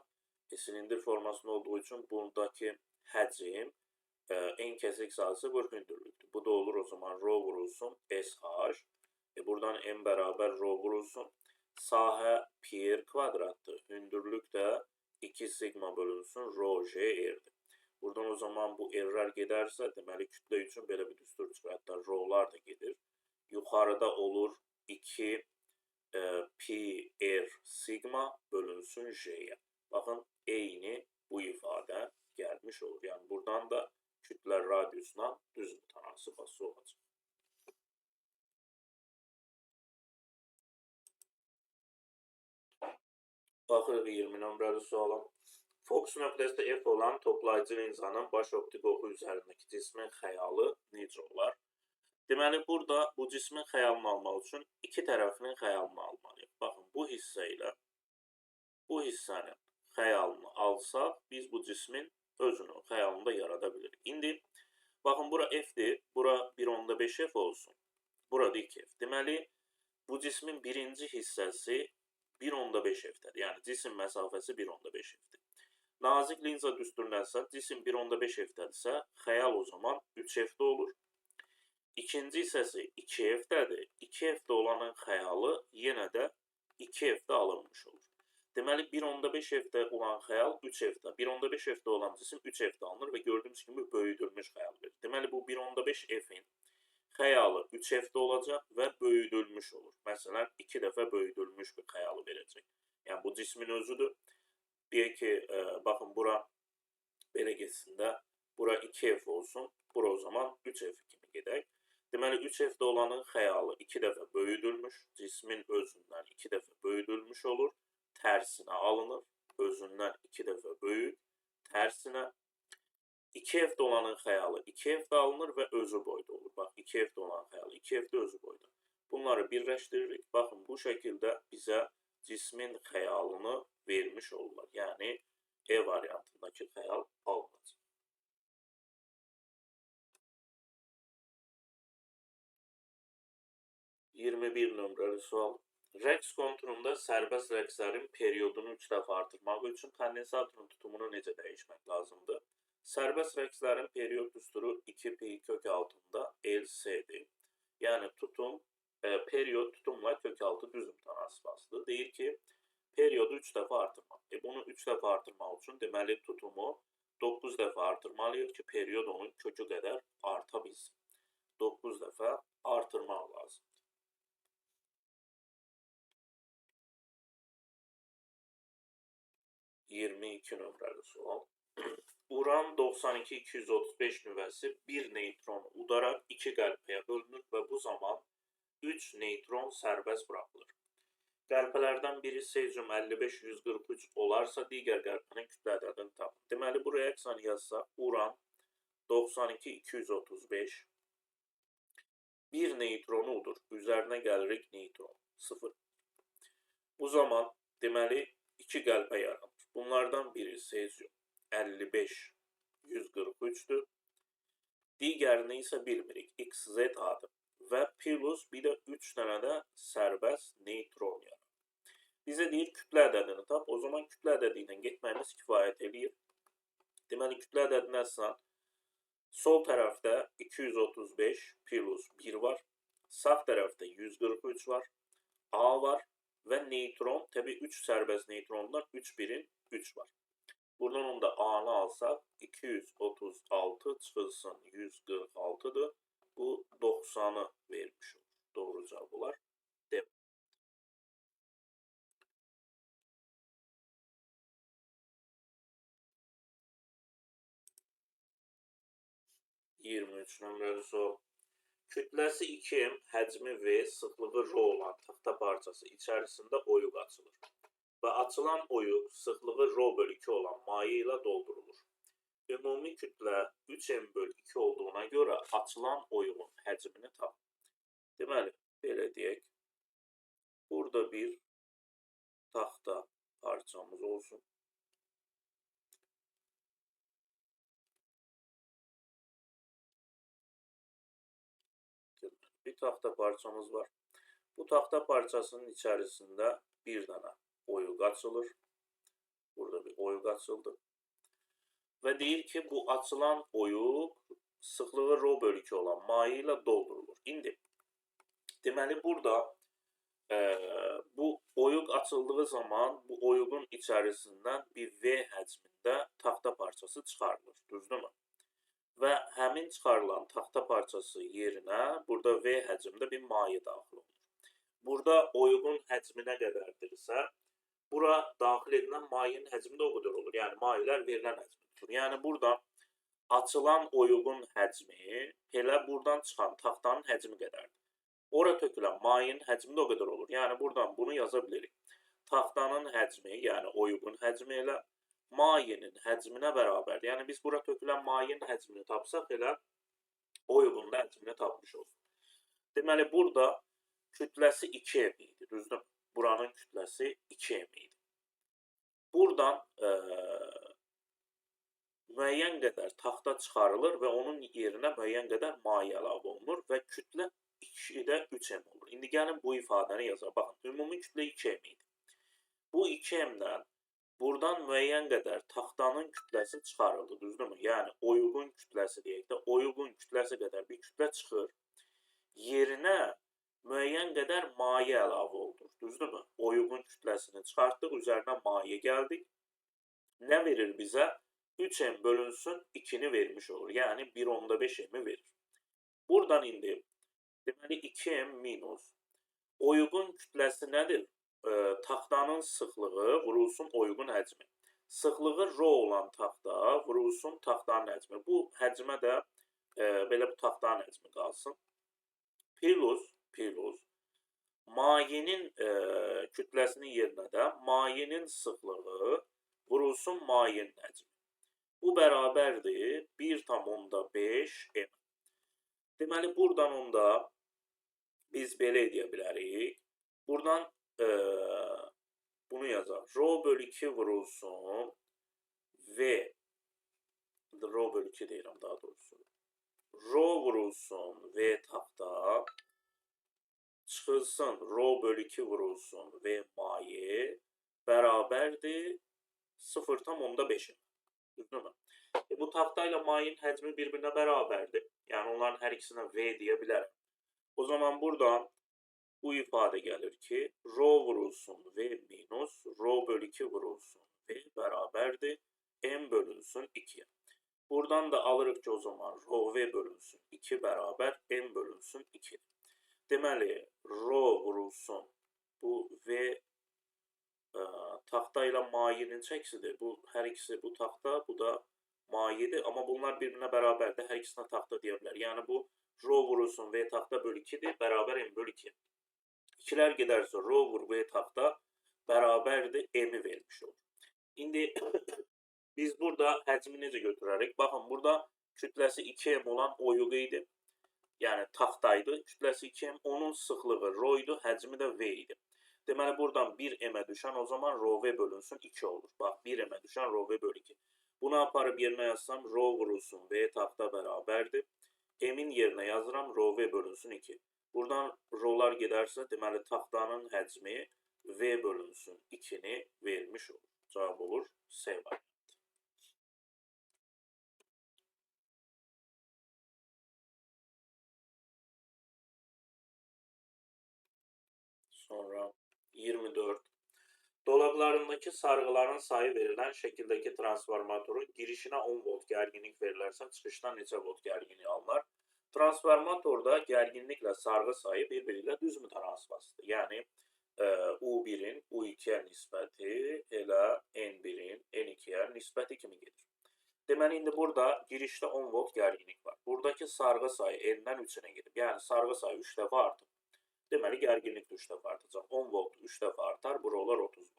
Silindir formasında olduğu üçün buradakı həcm en kəsik sahəsi bu hündürlükdür. Bu da olur o zaman rho vurulsun SH. Buradan M bərabər rho vurulsun. Sahə pi r kvadratdır. Hündürlük də 2 sigma bölünsün rho J R-dir. Buradan o zaman bu R-lər gedərsə, deməli kütlə üçün belə bir düstur çıxır. Hətta rho-lar da gedir. Yuxarıda olur 2 pi R sigma bölünsün J-yə. Baxın, eyni bu ifadə gəlmiş olur. Yəni, buradan da kütlə radiusuna düz mütənasib asılı olacaq. nömrəli suala. Fokus nöqtəsi F olan toplayıcı linzanın baş optik oxu üzərindəki cismin xəyalı necə olar? Deməli, burada bu cismin xəyalını almaq üçün iki tərəfinin xəyalını almalıyıq. Baxın, bu hissə ilə bu hissənin xəyalını alsaq, biz bu cismin özünün xəyalını da yarada bilirik. İndi, baxın, bura F-dir, bura 1.5 F olsun, burada 2 F. Deməli, bu cismin birinci hissəsi 1.5 F-dədir. Yəni, cisim məsafəsi 1.5 F-dir. Nazik linza düsturundansa, cisim 1.5 F-dədirsə, xəyal o zaman 3 F-də olur. İkinci hissəsi 2 F-dədir. 2 F-də olanın xəyalı yenə də 2 F-də alınmış olur. Deməli, 1.5 F-də olan xəyal 3 F-də. 1.5 F-də olan cisim 3 F-də alınır və gördüyümüz kimi böyüdülmüş xəyal verir. Deməli, bu 1.5 F-in xəyalı 3 F-də olacaq və böyüdülmüş olur. Məsələn, 2 dəfə böyüdülmüş bir xəyalı verəcək. Yəni, bu cismin özüdür. Deyək ki, baxın, bura belə getsin də, bura 2 F olsun, bura o zaman 3 F kimi gedək. Deməli, 3 F-də olanın xəyalı 2 dəfə böyüdülmüş, cismin özündən 2 dəfə böyüdülmüş olur, tərsinə alınır, özündən 2 dəfə böyük, tərsinə. 2 F-də olanın xəyalı 2 F-də alınır və özü boyda olur. Bax, 2 F-də olan xəyalı 2 F-də özü boyda. Bunları birləşdiririk. Baxın, bu şəkildə bizə cismin xəyalını vermiş olurlar. Yəni, E variantındakı xəyal alınacaq. 21 nömrəli sual. Rəqs konturunda sərbəst rəqslərin periodunu 3 dəfə artırmaq üçün kondensatorun tutumunu necə dəyişmək lazımdır? Sərbəst rəqslərin period düsturu 2 pi kök altında LC-dir. Yəni, tutum, period tutumla kök altı düz mütənasibasıdır. Deyir ki, periodu 3 dəfə artırmaq. Bunu 3 dəfə artırmaq üçün, deməli, tutumu 9 dəfə artırmalıyıq ki, period onun kökü qədər arta bilsin. 9 dəfə artırmaq lazımdır. 22 nömrəli sual. Uran 92-235 nüvəsi 1 neytron udaraq 2 qəlpəyə bölünür və bu zaman 3 neytron sərbəst buraxılır. Qəlpələrdən biri sezium 55-143 olarsa, digər qəlpənin kütlə ədədini tapın. Deməli, bu reaksiyanı yazsaq, uran 92-235 1 neytronu udur. Üzərinə gəlirik neytron 0. Bu zaman, deməli, 2 qəlpə yaranır. Bunlardan biri sezium 55-143-dür. Digərini isə bilmirik. XZ adı. Və plus bir də 3 dənə də sərbəst neytron yaranır. Bizə deyir kütlə ədədini tap. O zaman kütlə ədədi ilə getməyimiz kifayət eləyir. Deməli, kütlə ədədinə əsasən sol tərəfdə 235 plus 1 var. Sağ tərəfdə 143 var. A var. Və neytron, təbii 3 sərbəst neytrondan 3 birin 3 var. Buradan onu da A-nı alsaq, 236 çıxılsın 146-dır. Bu 90-ı vermiş olur. Doğru cavab olar. D. 23 nömrəli sual. Kütləsi 2M, həcmi V, sıxlığı ρ olan taxta parçası içərisində oyuq açılır. Və açılan oyuq sıxlığı ρ bölü 2 olan maye ilə doldurulur. Ümumi kütlə 3M bölü 2 olduğuna görə açılan oyuğun həcmini tap. Deməli, belə deyək. Burada bir taxta parçamız olsun. Bir taxta parçamız var. Bu taxta parçasının içərisində bir dənə oyuq açılır. Burada bir oyuq açıldı. Və deyir ki, bu açılan oyuq sıxlığı ρ bölü 2 olan maye ilə doldurulur. İndi, deməli burada bu oyuq açıldığı zaman bu oyuğun içərisindən bir V həcmində taxta parçası çıxarılır. Düzdürmü? Və həmin çıxarılan taxta parçası yerinə burada V həcmində bir maye daxil olunur. Burada oyuğun həcmi nə qədərdirsə, bura daxil edilən mayenin həcmi də o qədər olur. Yəni, mayələr verilən həcmi tutur. Yəni, burada açılan oyuğun həcmi elə buradan çıxan taxtanın həcmi qədərdir. Ora tökülən mayenin həcmi də o qədər olur. Yəni, buradan bunu yaza bilirik. Taxtanın həcmi, yəni oyuğun həcmi elə mayenin həcminə bərabərdir. Yəni biz bura tökülən mayenin həcmini tapsaq elə oyuğun da həcmini tapmış olsun. Deməli, burada kütləsi 2M idi, düzdür? Buranın kütləsi 2M idi. Buradan müəyyən qədər taxta çıxarılır və onun yerinə müəyyən qədər maye əlavə olunur və kütlə 2-də 3M olur. İndi gəlin bu ifadəni yazaq. Baxın, ümumi kütlə 2M idi. Bu 2M-dən buradan müəyyən qədər taxtanın kütləsi çıxarıldı, düzdürmü? Yəni, oyuğun kütləsi deyək də, oyuğun kütləsi qədər bir kütlə çıxır. Yerinə müəyyən qədər maye əlavə olunur, düzdürmü? Oyuğun kütləsini çıxartdıq, üzərinə maye gəldik. Nə verir bizə? 3M bölünsün 2-ni vermiş olur. Yəni, 1,5 M-i verir. Buradan indi, deməli, 2M minus. Oyuğun kütləsi nədir? Taxtanın sıxlığı vurulsun oyuğun həcmi. Sıxlığı rho olan taxta vurulsun taxtanın həcmi. Bu həcmə də belə bu taxtanın həcmi qalsın. Plus, mayenin kütləsinin yerinə də mayenin sıxlığı vurulsun mayenin həcmi. Bu bərabərdir 1,5 M. Deməli, buradan onda biz belə edə bilərik. Buradan bunu yazaq. Rho bölü 2 vurulsun V. Rho bölü 2 deyirəm daha doğrusu. Rho vurulsun V taxta çıxılsın rho bölü 2 vurulsun V maye bərabərdir 0,5. Düzdürmü? Bu taxta ilə mayenin həcmi bir-birinə bərabərdir. Yəni, onların hər ikisinə V deyə bilərəm. O zaman buradan bu ifadə gəlir ki, rho vurulsun V minus rho bölü 2 vurulsun V bərabərdir M bölünsün 2-yə. Buradan da alırıq ki, o zaman rho V bölünsün 2 bərabər M bölünsün 2. Deməli, rho vurulsun bu V taxta ilə mayenin çəkisidir. Bu, hər ikisi bu taxta, bu da mayedir. Amma bunlar bir-birinə bərabərdir. Hər ikisinə taxta deyə bilər. Yəni, bu rho vurulsun V taxta bölü 2-dir, bərabər M bölü 2. İkilər gedərsə rho vur V taxta bərabərdir, M-i vermiş olur. İndi biz burada həcmi necə götürərik? Baxın, burada kütləsi 2M olan oyuğu idi. Yəni, taxtaydı. Kütləsi 2M, onun sıxlığı rho idi, həcmi də V idi. Deməli, buradan 1M-ə düşən o zaman rho V bölünsün 2 olur. Bax, 1M-ə düşən rho V bölü 2. Bunu aparıb yerinə yazsam, rho vurulsun V taxta bərabərdir. M-in yerinə yazıram, rho V bölünsün 2. Buradan rholar gedərsə, deməli, taxtanın həcmi V bölünsün 2-ni vermiş olur. Cavab olur C variantı. Sonra 24. Dolaplarındakı sarğıların sayı verilən şəkildəki transformatorun girişinə 10 volt gərginlik verilərsə, çıxışdan neçə volt gərginlik alınар? Transformatorda gərginliklə sarğı sayı bir-biri ilə düz mütənasibdir. Yəni, U1-in U2-yə nisbəti elə N1-in N2-yə nisbəti kimi gedir. Deməli, indi burada girişdə 10 volt gərginlik var. Buradakı sarğı sayı N-dən 3-ə gedib. Yəni, sarğı sayı 3 dəfə artıb. Deməli, gərginlik də 3 dəfə artacaq. 10 volt 3 dəfə artar, bura olar 30 volt.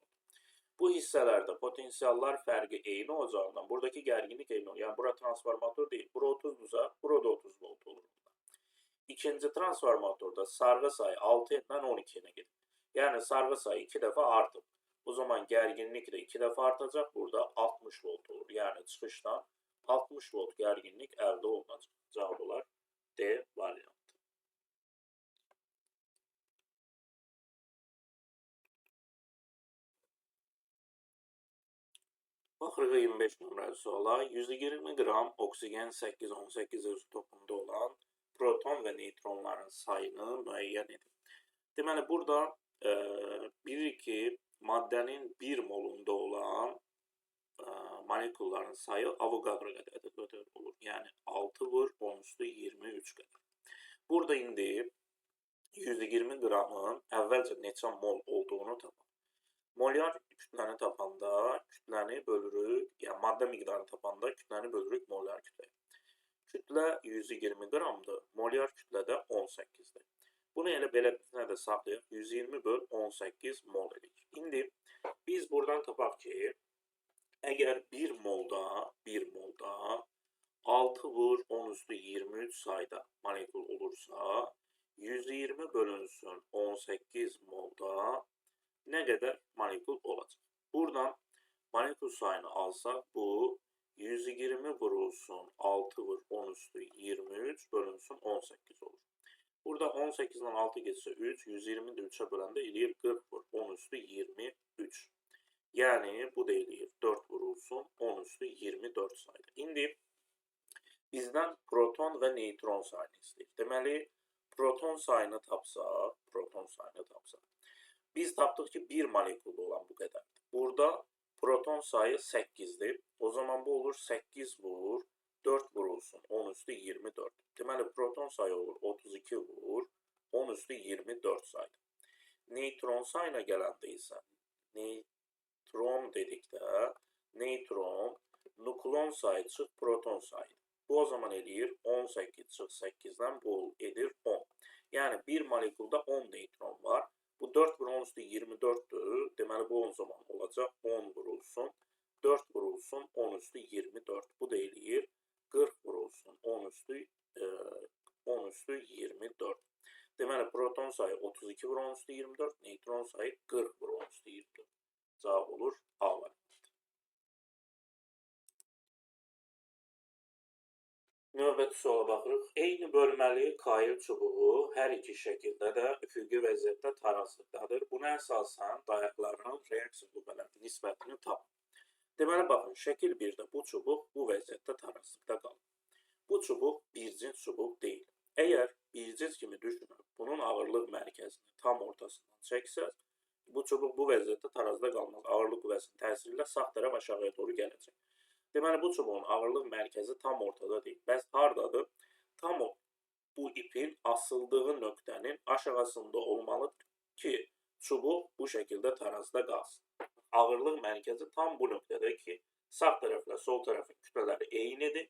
Bu hissələrdə potensiallar fərqi eyni olacağından buradakı gərginlik eyni olur. Yəni, bura transformator deyil. Bura 30-dursa, burada 30 volt olur. İkinci transformatorda sarğı sayı 6-dən 12-yə gedib. Yəni, sarğı sayı 2 dəfə artıb. O zaman gərginlik də 2 dəfə artacaq. Burada 60 volt olur. Yəni, çıxışdan 60 volt gərginlik əldə olunacaq. Cavab olar D variantı. Baxırıq 25 nömrəli suala. 120 qram oksigen 8-18 izotopunda olan proton və neytronların sayını müəyyən edin. Deməli, burada bilirik ki, maddənin 1 molunda olan molekulların sayı Avogadro qədər olur. Yəni, 6 vur 10 üstü 23 qədər. Burada indi 120 qramın əvvəlcə neçə mol olduğunu tapaq. Molyar kütləni tapanda kütləni bölürük, yəni maddə miqdarını tapanda kütləni bölürük molyar kütləyə. Kütlə 120 qramdır, molyar kütlə də 18-dir. Bunu elə belə nə də saxlayaq. 120 böl 18 mol eləyir. İndi biz buradan tapaq ki, əgər 1 molda 6 vur 10 üstü 23 sayda molekul olursa, 120 bölünsün 18 molda nə qədər molekul olacaq? Buradan molekul sayını alsaq, bu 120 vurulsun 6 vur 10 üstü 23 bölünsün 18 olur. Burada 18-dən 6 getsə 3, 120-ni də 3-ə böləndə eləyir 40 vur 10 üstü 23. Yəni, bu da eləyir 4 vurulsun 10 üstü 24 sayda. İndi bizdən proton və neytron sayını istəyir. Deməli, proton sayını tapsaq, Biz tapdıq ki, bir molekulda olan bu qədərdir. Burada proton sayı 8-dir. O zaman bu olur 8 vur, 4 vurulsun 10 üstü 24. Deməli, proton sayı olur 32 vur, 10 üstü 24 saydı. Neytron sayına gələndə isə, neytron dedikdə, neytron nuklon sayı çıx proton sayıdır. Bu o zaman eləyir 18 çıx 8-dən bu edir 10. Yəni, bir molekulda 10 neytron var. Bu 4 vur 10 üstü 24-dür. Deməli, bu o zaman olacaq 10 vurulsun, 4 vurulsun 10 üstü 24. Bu da eləyir 40 vurulsun 10 üstü 24. Deməli, proton sayı 32 vur 10 üstü 24, neytron sayı 40 vur 10 üstü 24. Cavab olur A variantı. Növbəti suala baxırıq. Eyni bölməli kail çubuğu hər iki şəkildə də üfüqi vəziyyətdə tarazlıqdadır. Buna əsasən dayaqlarının reaksiya qüvvələrinin nisbətini tapın. Deməli, baxın, şəkil 1-də bu çubuq bu vəziyyətdə tarazlıqda qalır. Bu çubuq bir cins çubuq deyil. Əgər bir cins kimi düşünüb, bunun ağırlıq mərkəzini tam ortasından çəksəz, bu çubuq bu vəziyyətdə tarazda qalmaz. Ağırlıq qüvvəsinin təsiri ilə sağ tərəf aşağıya doğru gələcək. Deməli, bu çubuğun ağırlıq mərkəzi tam ortada deyil. Bəs hardadır? Tam bu ipin asıldığı nöqtənin aşağısında olmalıdır ki, çubuq bu şəkildə tarazda qalsın. Ağırlıq mərkəzi tam bu nöqtədə ki, sağ tərəflə sol tərəfin kütlələri eynidir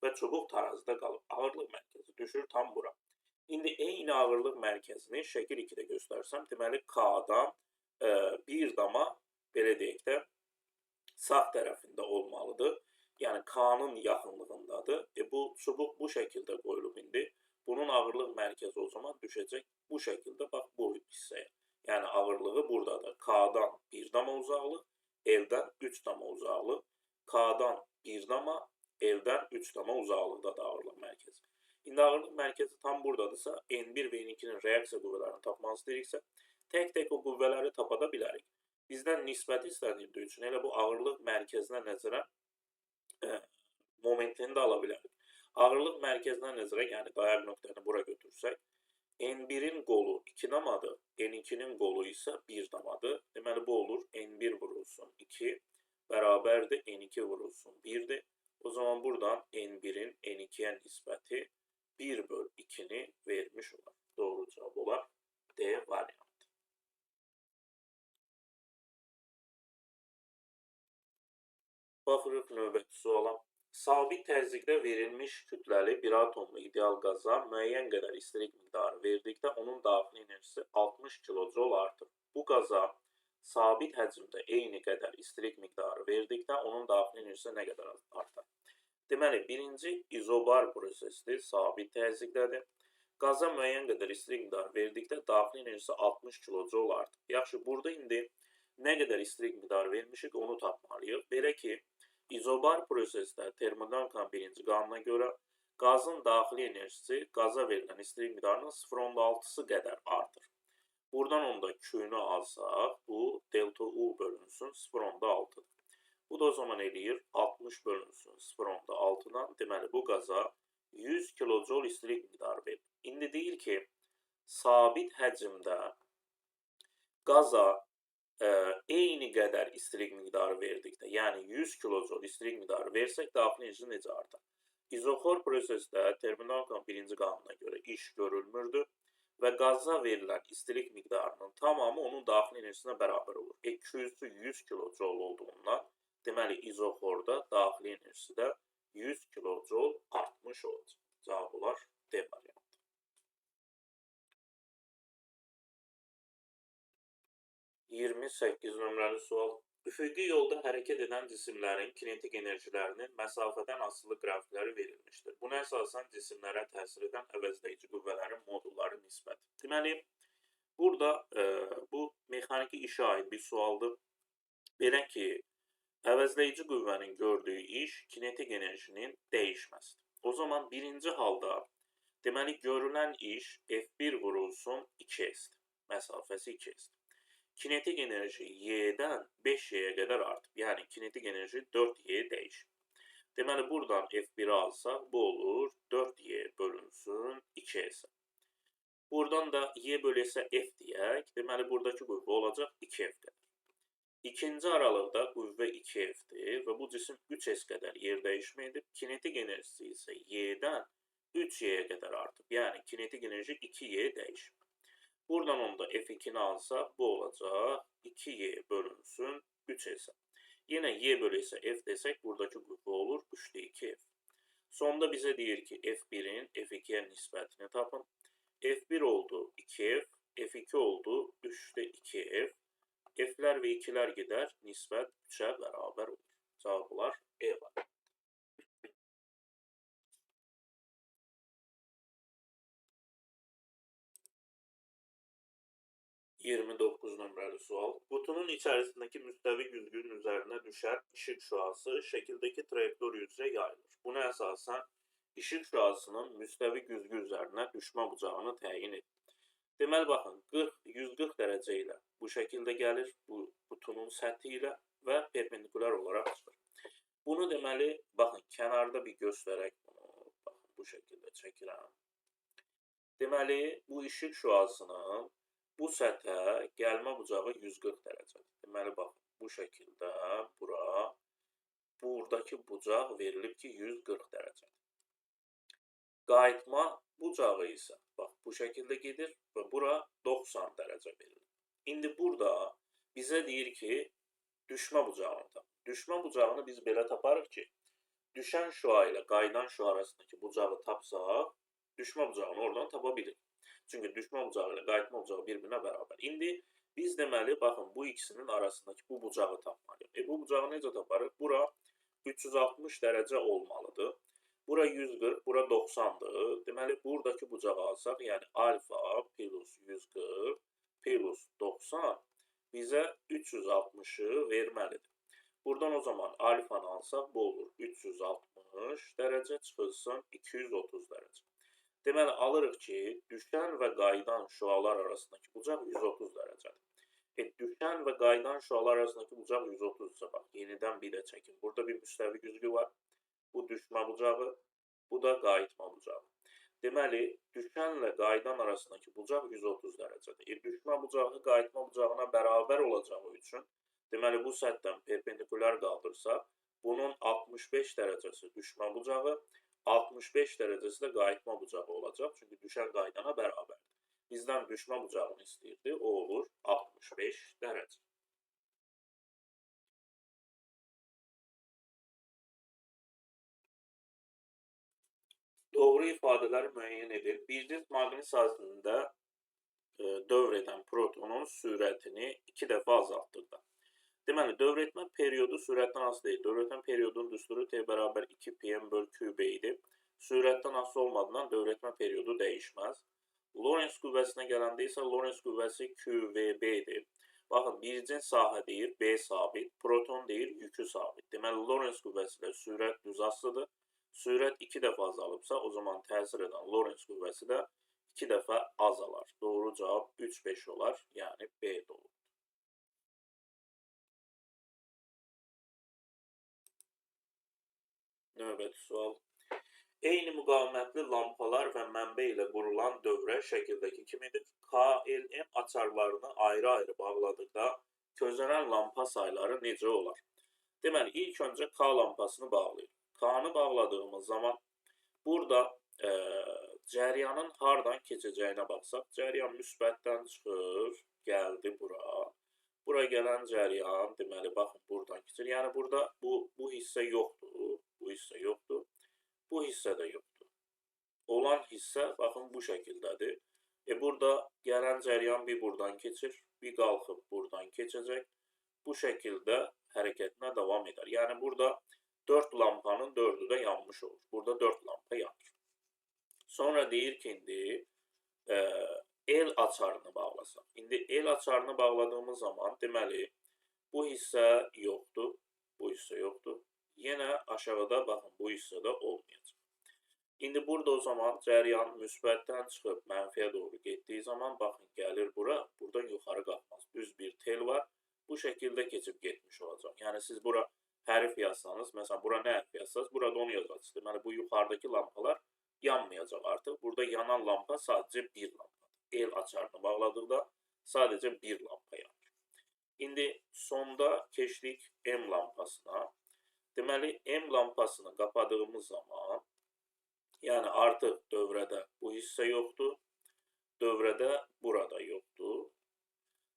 və çubuq tarazda qalıb. Ağırlıq mərkəzi düşür tam bura. İndi eyni ağırlıq mərkəzini şəkil 2-də göstərsəm, deməli, K-dan bir dama, belə deyək də, sağ tərəfində olmalıdır. Yəni, K-nın yaxınlığındadır. Bu çubuq bu şəkildə qoyulub indi. Bunun ağırlıq mərkəzi o zaman düşəcək bu şəkildə, bax, bu hissəyə. Yəni, ağırlığı buradadır. K-dan bir dama uzaqlıq, L-dən 3 dama uzaqlıq. K-dan bir dama, L-dən 3 dama uzaqlıqdadır ağırlıq mərkəzi. İndi ağırlıq mərkəzi tam buradadırsa, N1 və N2-nin reaksiya qüvvələrini tapmaq istəyiriksə, tək-tək o qüvvələri tapa da bilərik. Bizdən nisbəti istənildiyi üçün elə bu ağırlıq mərkəzinə nəzərən momentini də ala bilərik. Ağırlıq mərkəzinə nəzərən, yəni dayaq nöqtəni bura götürsək, N1-in qolu 2 damadır, N2-nin qolu isə 1 damadır. Deməli, bu olur N1 vurulsun 2 bərabərdir N2 vurulsun 1-dir. O zaman buradan N1-in N2-yə nisbəti 1 böl 2-ni vermiş olar. Doğru cavab olar D variantı. Baxırıq növbəti suala. Sabit təzyiqdə verilmiş kütləli bir atomlu ideal qaza müəyyən qədər istilik miqdarı verdikdə onun daxili enerjisi 60 kilojol artır. Bu qaza sabit həcmdə eyni qədər istilik miqdarı verdikdə onun daxili enerjisi nə qədər artar? Deməli, birinci izobar prosesidir, sabit təzyiqdədir. Qaza müəyyən qədər istilik miqdarı verdikdə daxili enerjisi 60 kilojol artır. Yaxşı, burada indi nə qədər istilik miqdarı vermişik, onu tapmalıyıq. Belə ki, izobar prosesdə termodinamikanın birinci qanuna görə qazın daxili enerjisi qaza verilən istilik miqdarının 0,6-sı qədər artır. Buradan onda Q-nü alsaq, bu delta U bölünsün 0,6-dır. Bu da o zaman eləyir 60 bölünsün 0,6-dan. Deməli, bu qaza 100 kilojol istilik miqdarı verilir. İndi deyir ki, sabit həcmdə qaza eyni qədər istilik miqdarı verdikdə, yəni 100 kilojol istilik miqdarı versək, daxili enerji necə artar? İzoxor prosesdə termodinamikanın birinci qanununa görə iş görülmürdü və qaza verilən istilik miqdarının tamamı onun daxili enerjisinə bərabər olur. Q-sü 100 kilojol olduğundan, deməli, izoxorda daxili enerjisi də 100 kilojol artmış olacaq. Cavab olar D variantı. 28 nömrəli sual. Üfüqi yolda hərəkət edən cisimlərin kinetik enerjilərinin məsafədən asılı qrafikləri verilmişdir. Buna əsasən cisimlərə təsir edən əvəzləyici qüvvələrin modulları nisbəti. Deməli, burada bu mexaniki işə aid bir sualdır. Belə ki, əvəzləyici qüvvənin gördüyü iş kinetik enerjinin dəyişməsidir. O zaman birinci halda, deməli, görülən iş F1 vurulsun 2S-dir. Məsafəsi 2S-dir. Kinetik enerji Y-dən 5Y-yə qədər artıb. Yəni, kinetik enerji 4Y dəyişir. Deməli, buradan F1-i alsaq, bu olur 4Y bölünsün 2S. Buradan da Y bölü S F deyək. Deməli, buradakı qüvvə olacaq 2F qədər. İkinci aralıqda qüvvə 2F-dir və bu cisim 3S qədər yer dəyişmə edib. Kinetik enerjisi isə Y-dən 3Y-yə qədər artıb. Yəni, kinetik enerji 2Y dəyişib. Buradan onda F2-ni alsaq, bu olacaq 2Y bölünsün 3S. Yenə Y bölü S F desək, buradakı qüvvə olur 3-də 2F. Sonda bizə deyir ki, F1-in F2-yə nisbətini tapın. F1 oldu 2F, F2 oldu 3-də 2F. F'lər və 2'lər gedər, nisbət 3-ə bərabər olur. Cavab olar E var. ...29 nömrəli sual. Qutunun içərisindəki müstəvi güzgünün üzərinə düşən işıq şüası şəkildəki trayektoriya üzrə yayılır. Buna əsasən işıq şüasının müstəvi güzgü üzərinə düşmə bucağını təyin edin. Deməli, baxın, 140 dərəcə ilə bu şəkildə gəlir, bu qutunun səthi ilə və perpendikulyar olaraq çıxır. Bunu deməli, baxın, kənarda bir göstərək bunu, baxın, bu şəkildə çəkirəm. Deməli, bu işıq şüasının bu səthə gəlmə bucağı 140 dərəcədir. Deməli, baxın, bu şəkildə bura, buradakı bucaq verilib ki, 140 dərəcədir. Qayıtma bucağı isə, bax, bu şəkildə gedir və bura 90 dərəcə verilir. İndi burada bizə deyir ki, düşmə bucağını tap. Düşmə bucağını biz belə taparıq ki, düşən şüa ilə qayıdan şüa arasındakı bucağı tapsaq, düşmə bucağını oradan tapa bilirik. Çünki düşmə bucağı ilə qayıtma bucağı bir-birinə bərabər. İndi biz deməli, baxın, bu ikisinin arasındakı bu bucağı tapmalıyıq. Bu bucağı necə taparıq? Bura 360 dərəcə olmalıdır. Bura 140, bura 90-dır. Deməli, buradakı bucağı alsaq, yəni alfa plus 140 plus 90 bizə 360-ı verməlidir. Buradan o zaman alfanı alsaq, bu olur 360 dərəcə çıxılsın 230 dərəcə. Deməli, alırıq ki, düşən və qayıdan şüalar arasındakı bucaq 130 dərəcədir. Düşən və qayıdan şüalar arasındakı bucaq 130 isə, bax, yenidən bir də çəkin. Burada bir müstəvi güzgü var. Bu düşmə bucağı, bu da qayıtma bucağı. Deməli, düşənlə qayıdan arasındakı bucaq 130 dərəcədir. Düşmə bucağı qayıtma bucağına bərabər olacağı üçün, deməli, bu səthdən perpendikulyar qaldırsaq, bunun 65 dərəcəsi düşmə bucağı, 65 dərəcəsi də qayıtma bucağı olacaq. Çünki düşən qayıdana bərabərdir. Bizdən düşmə bucağını istəyirdi. O olur 65 dərəcə. Doğru ifadələri müəyyən edin. Bir cins maqnit sahəsində dövr edən protonun sürətini 2 dəfə azaltdıqda. Deməli, dövr etmə periodu sürətdən asılı deyil. Dövr etmə periodunun düsturu T bərabər 2 PM böl QB idi. Sürətdən asılı olmadığından dövr etmə periodu dəyişməz. Lorentz qüvvəsinə gələndə isə Lorentz qüvvəsi QVB-dir. Baxın, bir cins sahə deyir, B sabit, proton deyir, yükü sabit. Deməli, Lorentz qüvvəsi ilə sürət düz asılıdır. Sürət 2 dəfə azalıbsa, o zaman təsir edən Lorentz qüvvəsi də 2 dəfə azalar. Doğru cavab 3-5 olar, yəni B doğru. Növbəti sual. Eyni müqavimətli lampalar və mənbə ilə qurulan dövrə şəkildəki kimidir. KLM açarlarını ayrı-ayrı bağladıqda közənən lampa sayları necə olar? Deməli, ilk öncə K lampasını bağlayırıq. K-nı bağladığımız zaman burada cəryanın hardan keçəcəyinə baxsaq, cəryan müsbətdən çıxır, gəldi bura. Bura gələn cəryan, deməli, baxın, buradan keçir. Yəni, burada bu hissə yoxdur, bu hissə yoxdur, bu hissə də yoxdur. Olan hissə, baxın, bu şəkildədir. Burada gələn cəryan bir buradan keçir, bir qalxıb buradan keçəcək. Bu şəkildə hərəkətinə davam edər. Yəni, burada 4 lampanın 4-ü də yanmış olur. Burada 4 lampa yanır. Sonra deyir ki, indi L açarını bağlasaq. İndi L açarını bağladığımız zaman, deməli, bu hissə yoxdur. Bu hissə yoxdur. Yenə aşağıda, baxın, bu hissədə olmayacaq. İndi burada o zaman cəryan müsbətdən çıxıb mənfiyə doğru getdiyi zaman, baxın, gəlir bura, buradan yuxarı qalxmaz. Düz bir tel var. Bu şəkildə keçib getmiş olacaq. Yəni, siz bura hərf yazsanız, məsələn, bura nə hərf yazsanız, burada onu yazacaqsınız. Deməli, bu yuxarıdakı lampalar yanmayacaq artıq. Burada yanan lampa sadəcə bir lampadır. El açarını bağladıqda sadəcə bir lampa yanır. İndi sonda keçdik M lampasına. Deməli, M lampasını qapadığımız zaman, yəni artıq dövrədə bu hissə yoxdur, dövrədə burada yoxdur.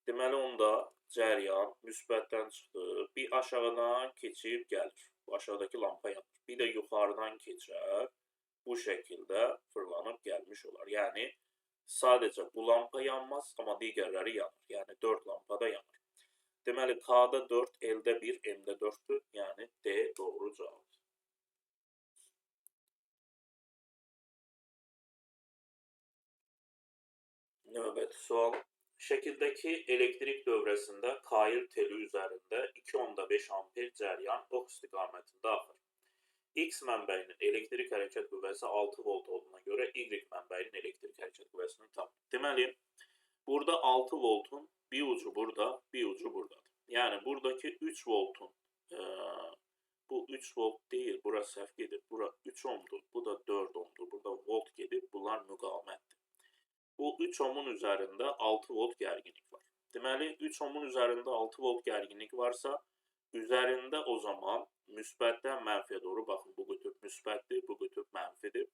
Deməli, onda cəryan müsbətdən çıxdı, bir aşağıdan keçib gəlir. Bu aşağıdakı lampa yanır. Bir də yuxarıdan keçər, bu şəkildə fırlanıb gəlmiş olar. Yəni, sadəcə bu lampa yanmaz, amma digərləri yanır. Yəni, 4 lampa da yanır. Deməli, K-da 4, L-də 1, M-də 4-dür. Yəni, D doğru cavab. Növbəti sual. Şəkildəki elektrik dövrəsində kail teli üzərində 2,5 amper cəryan ox istiqamətində axır. X mənbəyinin elektrik hərəkət qüvvəsi 6 volt olduğuna görə Y mənbəyinin elektrik hərəkət qüvvəsini tapın. Deməli, burada 6 voltun bir ucu burada, bir ucu buradadır. Yəni, buradakı 3 voltun, bu 3 volt deyil, bura səhv gedib, bura 3 ohmdur, bu da 4 ohmdur, burada volt gedib, bunlar müqavimətdir. Bu 3 ohmun üzərində 6 volt gərginlik var. Deməli, 3 ohmun üzərində 6 volt gərginlik varsa, üzərində o zaman müsbətdən mənfiyə doğru, baxın, bu qütüb müsbətdir, bu qütüb mənfidir.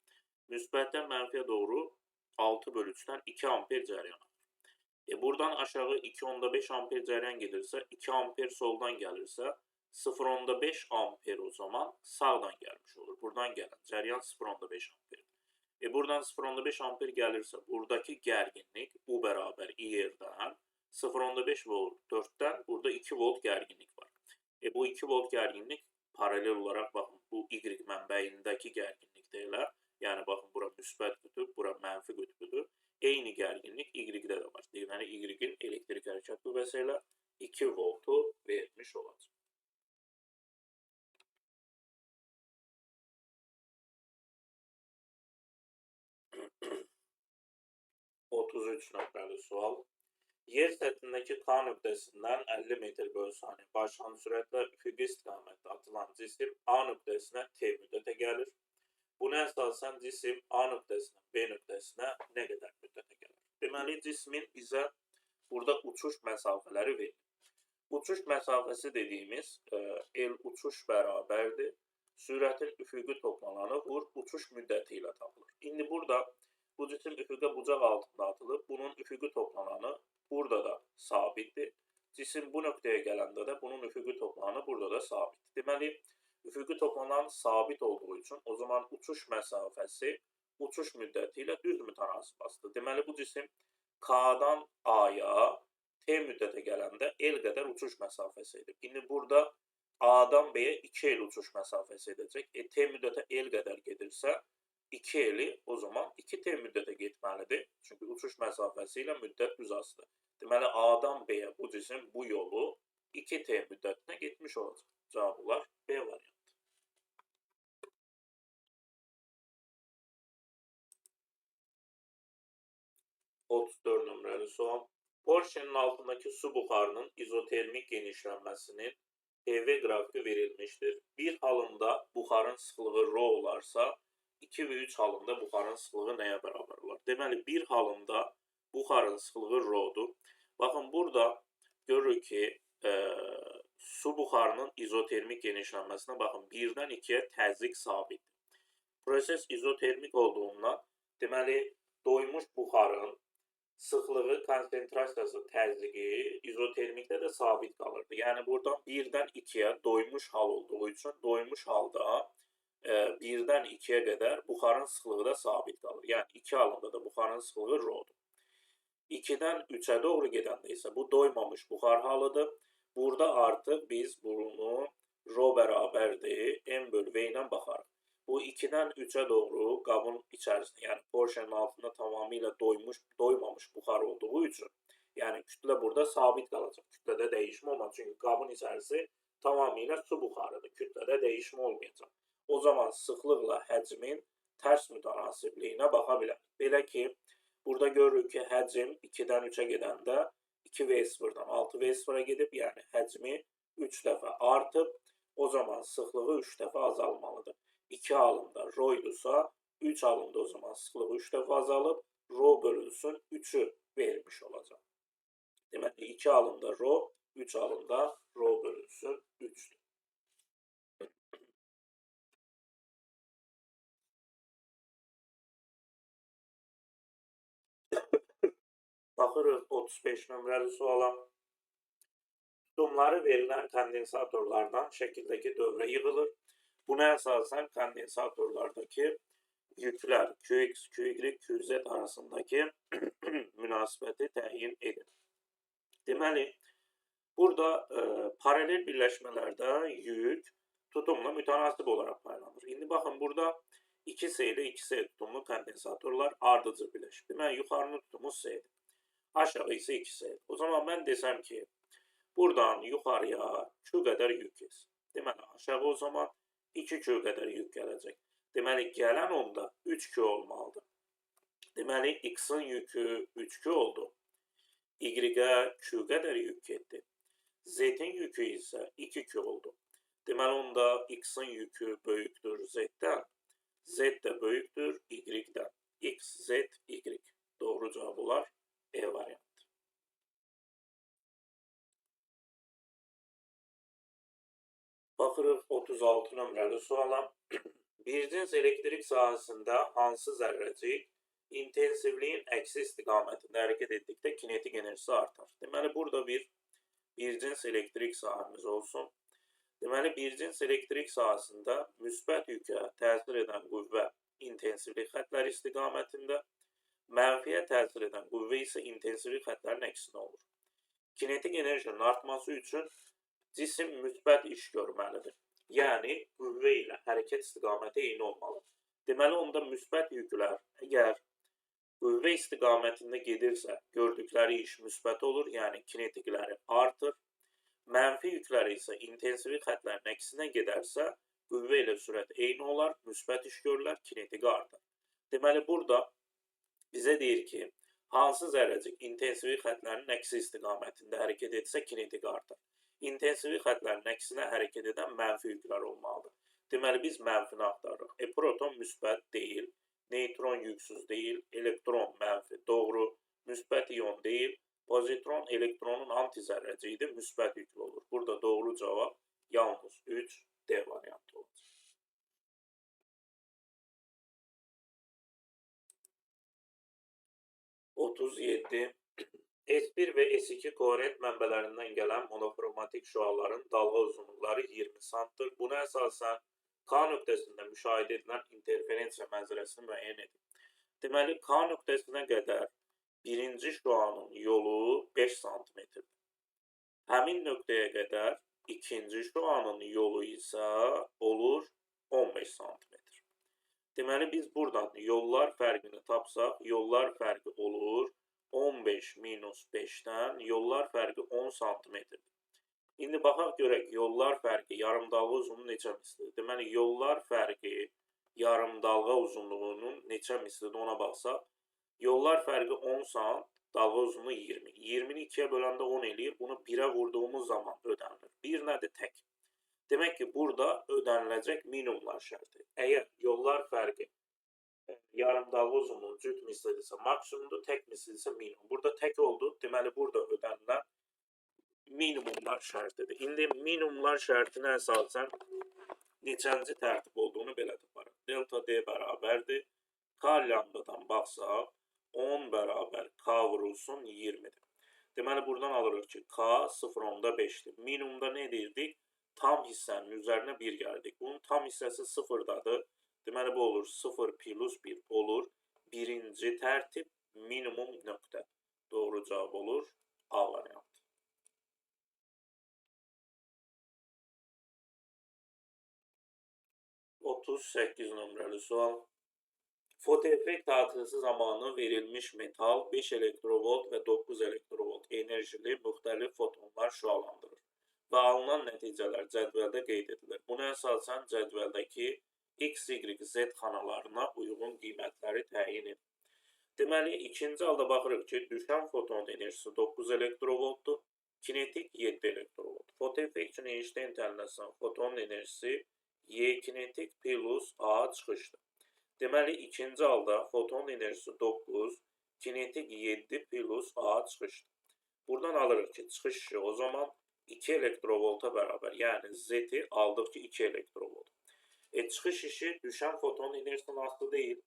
Müsbətdən mənfiyə doğru 6 bölü 3-dən 2 amper cəryan axır. Buradan aşağı 2,5 amper cəryan gedirsə, 2 amper soldan gəlirsə, 0,5 amper o zaman sağdan gəlmiş olur. Buradan gələn cəryan 0,5 amperdir. Buradan 0,5 amper gəlirsə, buradakı gərginlik U bərabər I yerdən 0,5 volt 4-dən burada 2 volt gərginlik var. Bu 2 volt gərginlik paralel olaraq, baxın, bu Y mənbəyindəki gərginlikdə elə. Yəni, baxın, bura müsbət qütüb, bura mənfi qütbüdür. Eyni gərginlik Y-də də var. Deməli, Y-in elektrik hərəkət qüvvəsi elə 2 voltu vermiş olacaq. ...33 nömrəli sual. Yer səthindəki K nöqtəsindən 50 metr bölü saniyə başlayan sürətlə üfüqi istiqamətdə atılan cisim A nöqtəsinə T müddətə gəlir. Buna əsasən cisim A nöqtəsindən B nöqtəsinə nə qədər müddətə gəlir? Deməli, cismin bizə burada uçuş məsafələri verilir. Uçuş məsafəsi dediyimiz L uçuş bərabərdir. Sürətin üfüqi toplananı vur uçuş müddəti ilə tapılır. İndi burada bu cisim üfüqə bucaq altında atılıb. Bunun üfüqi toplananı burada da sabitdir. Cisim bu nöqtəyə gələndə də bunun üfüqi toplananı burada da sabitdir. Deməli, üfüqi toplanan sabit olduğu üçün o zaman uçuş məsafəsi uçuş müddəti ilə düz mütənasib asılıdır. Deməli, bu cisim K-dan A-ya T müddətə gələndə L qədər uçuş məsafəsi edib. İndi burada A-dan B-yə 2 L uçuş məsafəsi edəcək. T müddətə L qədər gedirsə, 2 L-i o zaman 2T müddətə getməlidir. Çünki uçuş məsafəsi ilə müddət düz asılıdır. Deməli, A-dan B-yə bu cisim bu yolu 2T müddətinə getmiş olacaq. Cavab olar B variantı. ...34 nömrəli sual. Porşenin altındakı su buxarının izotermik genişlənməsinin PV qrafiki verilmişdir. Bir halında buxarın sıxlığı rho olarsa, 2 və 3 halında buxarın sıxlığı nəyə bərabər olar? Deməli, bir halında buxarın sıxlığı rho-dur. Baxın, burada görürük ki, su buxarının izotermik genişlənməsinə baxın, 1-dən 2-yə təzyiq sabitdir. Proses izotermik olduğundan, deməli, doymuş buxarın sıxlığı, konsentrasiyası, təzyiqi izotermikdə də sabit qalırdı. Yəni, buradan 1-dən 2-yə doymuş hal olduğu üçün doymuş halda 1-dən 2-yə qədər buxarın sıxlığı da sabit qalır. Yəni, 2 halında da buxarın sıxlığı rho-dur. 2-dən 3-ə doğru gedəndə isə bu doymamış buxar halıdır. Burada artıq biz bunu rho bərabərdir M bölü V ilə baxarıq. Bu 2-dən 3-ə doğru qabın içərisində, yəni porşenin altında tamamilə doymamış buxar olduğu üçün, yəni kütlə burada sabit qalacaq. Kütlədə dəyişmə olmaz. Çünki qabın içərisi tamamilə su buxarıdır. Kütlədə dəyişmə olmayacaq. O zaman sıxlıqla həcmin tərs mütənasibliyinə baxa bilər. Belə ki, burada görürük ki, həcm 2-dən 3-ə gedəndə 2V0-dan 6V0-a gedib, yəni həcmi 3 dəfə artıb, o zaman sıxlığı 3 dəfə azalmalıdır. 2 alında rho idisə, 3 alında o zaman sıxlığı 3 dəfə azalıb, rho bölünsün 3-ü vermiş olacaq. Deməli, 2 alında rho, 3 alında rho bölünsün 3-dür. Baxırıq 35 nömrəli suala. Tutumları verilən kondensatorlardan şəkildəki dövrə yığılır. Buna əsasən kondensatorlardakı yüklər QX, QY, QZ arasındakı münasibəti təyin edir. Deməli, burada paralel birləşmələrdə yük tutumla mütənasib olaraq paylanır. İndi baxın, burada 2S ilə 2S tutumlu kondensatorlar ardıcıl birləşir. Deməli, yuxarının tutumu S-dir. Aşağı isə 2S. O zaman mən desəm ki, buradan yuxarıya Q qədər yük kes. Deməli, aşağı o zaman 2Q qədər yük gələcək. Deməli, gələn onda 3Q olmalıdır. Deməli, X-in yükü 3Q oldu. Y-ə Q qədər yük getdi. Z-in yükü isə 2Q oldu. Deməli, onda X-in yükü böyükdür Z-dən. Z də böyükdür Y-dən. X, Z, Y. Doğru cavab olar E variantı. Baxırıq 36 nömrəli suala. Bir cins elektrik sahəsində hansı zərrəcik intensivliyin əksi istiqamətində hərəkət etdikdə kinetik enerjisi artar? Deməli, burada bir cins elektrik sahəmiz olsun. Deməli, bir cins elektrik sahəsində müsbət yükə təsir edən qüvvə intensivlik xətləri istiqamətində, mənfiyə təsir edən qüvvə isə intensivlik xətlərinin əksinə olur. Kinetik enerjinin artması üçün cisim müsbət iş görməlidir. Yəni, qüvvə ilə hərəkət istiqaməti eyni olmalı. Deməli, onda müsbət yüklər əgər qüvvə istiqamətində gedirsə, gördükləri iş müsbət olur, yəni kinetikləri artır. Mənfi yükləri isə intensivlik xətlərinin əksinə gedərsə, qüvvə ilə sürət eyni olar, müsbət iş görürlər, kinetiki artar. Deməli, burada bizə deyir ki, hansı zərrəcik intensivlik xətlərinin əksi istiqamətində hərəkət etsə, kinetiki artar. İntensivlik xətlərinin əksinə hərəkət edən mənfi yüklər olmalıdır. Deməli, biz mənfini axtarırıq. Proton müsbət deyil, neytron yüksüz deyil, elektron mənfi doğru, müsbət ion deyil, pozitron elektronun antizərrəciyidir, müsbət yüklü olur. Burada doğru cavab yalnız 3 D variantı olacaq. 37. S1 və S2 koherent mənbələrindən gələn monokromatik şüaların dalğa uzunluqları 20 santdır. Buna əsasən K nöqtəsində müşahidə edilən interferensiya mənzərəsini müəyyən edin. Deməli, K nöqtəsinə qədər birinci şüanın yolu 5 santimetrdir. Həmin nöqtəyə qədər ikinci şüanın yolu isə olur 15 santimetr. Deməli, biz buradan yollar fərqini tapsaq, yollar fərqi olur 15 minus 5-dən yollar fərqi 10 santimetrdir. İndi baxaq görək, yollar fərqi yarımdalğa uzunluğu neçə mislidir? Deməli, yollar fərqi yarımdalğa uzunluğunun neçə mislidir ona baxsaq, yollar fərqi 10 sant, dalğa uzunluğu 20. 20-ni 2-yə böləndə 10 eləyir. Bunu 1-ə vurduğumuz zaman ödənilir. 1 nədir? Tək. Demək ki, burada ödəniləcək minimumlar şərti. Əgər yollar fərqi yarımdalğa uzunluğunun cüt mislidirsə maksimumdur, tək mislidirsə minimum. Burada tək oldu. Deməli, burada ödənilən minimumlar şərtidir. İndi minimumlar şərtinə əsasən neçənci tərtib olduğunu belə taparıq. Delta D bərabərdir. K lambdadan baxsaq, 10 bərabər K vurulsun 20-dir. Deməli, buradan alırıq ki, K 0,5-dir. Minimumda nə deyirdik? Tam hissənin üzərinə 1 gəldik. Bunun tam hissəsi 0-dadır. Deməli, bu olur 0 plus 1 olur. Birinci tərtib minimum nöqtə. Doğru cavab olur A variantı. 38 nömrəli sual. Fotoeffekt hadisəsi zamanı verilmiş metal 5 elektrovolt və 9 elektrovolt enerjili müxtəlif fotonlar şüalandırır və alınan nəticələr cədvəldə qeyd edilir. Buna əsasən cədvəldəki X, Y, Z xanalarına uyğun qiymətləri təyin edin. Deməli, ikinci halda baxırıq ki, düşən fotonun enerjisi 9 elektrovoltdur, kinetik 7 elektrovolt. Fotoeffekt üçün Einstein təlinləsən fotonun enerjisi Y kinetik plus A çıxışdır. Deməli, ikinci halda fotonun enerjisi 9, kinetik 7 plus A çıxışdır. Buradan alırıq ki, çıxış işi o zaman 2 elektrovolta bərabər, yəni Z-i aldıq ki, 2 elektrovolt. Çıxış işi düşən fotonun enerjisindən asılı deyil,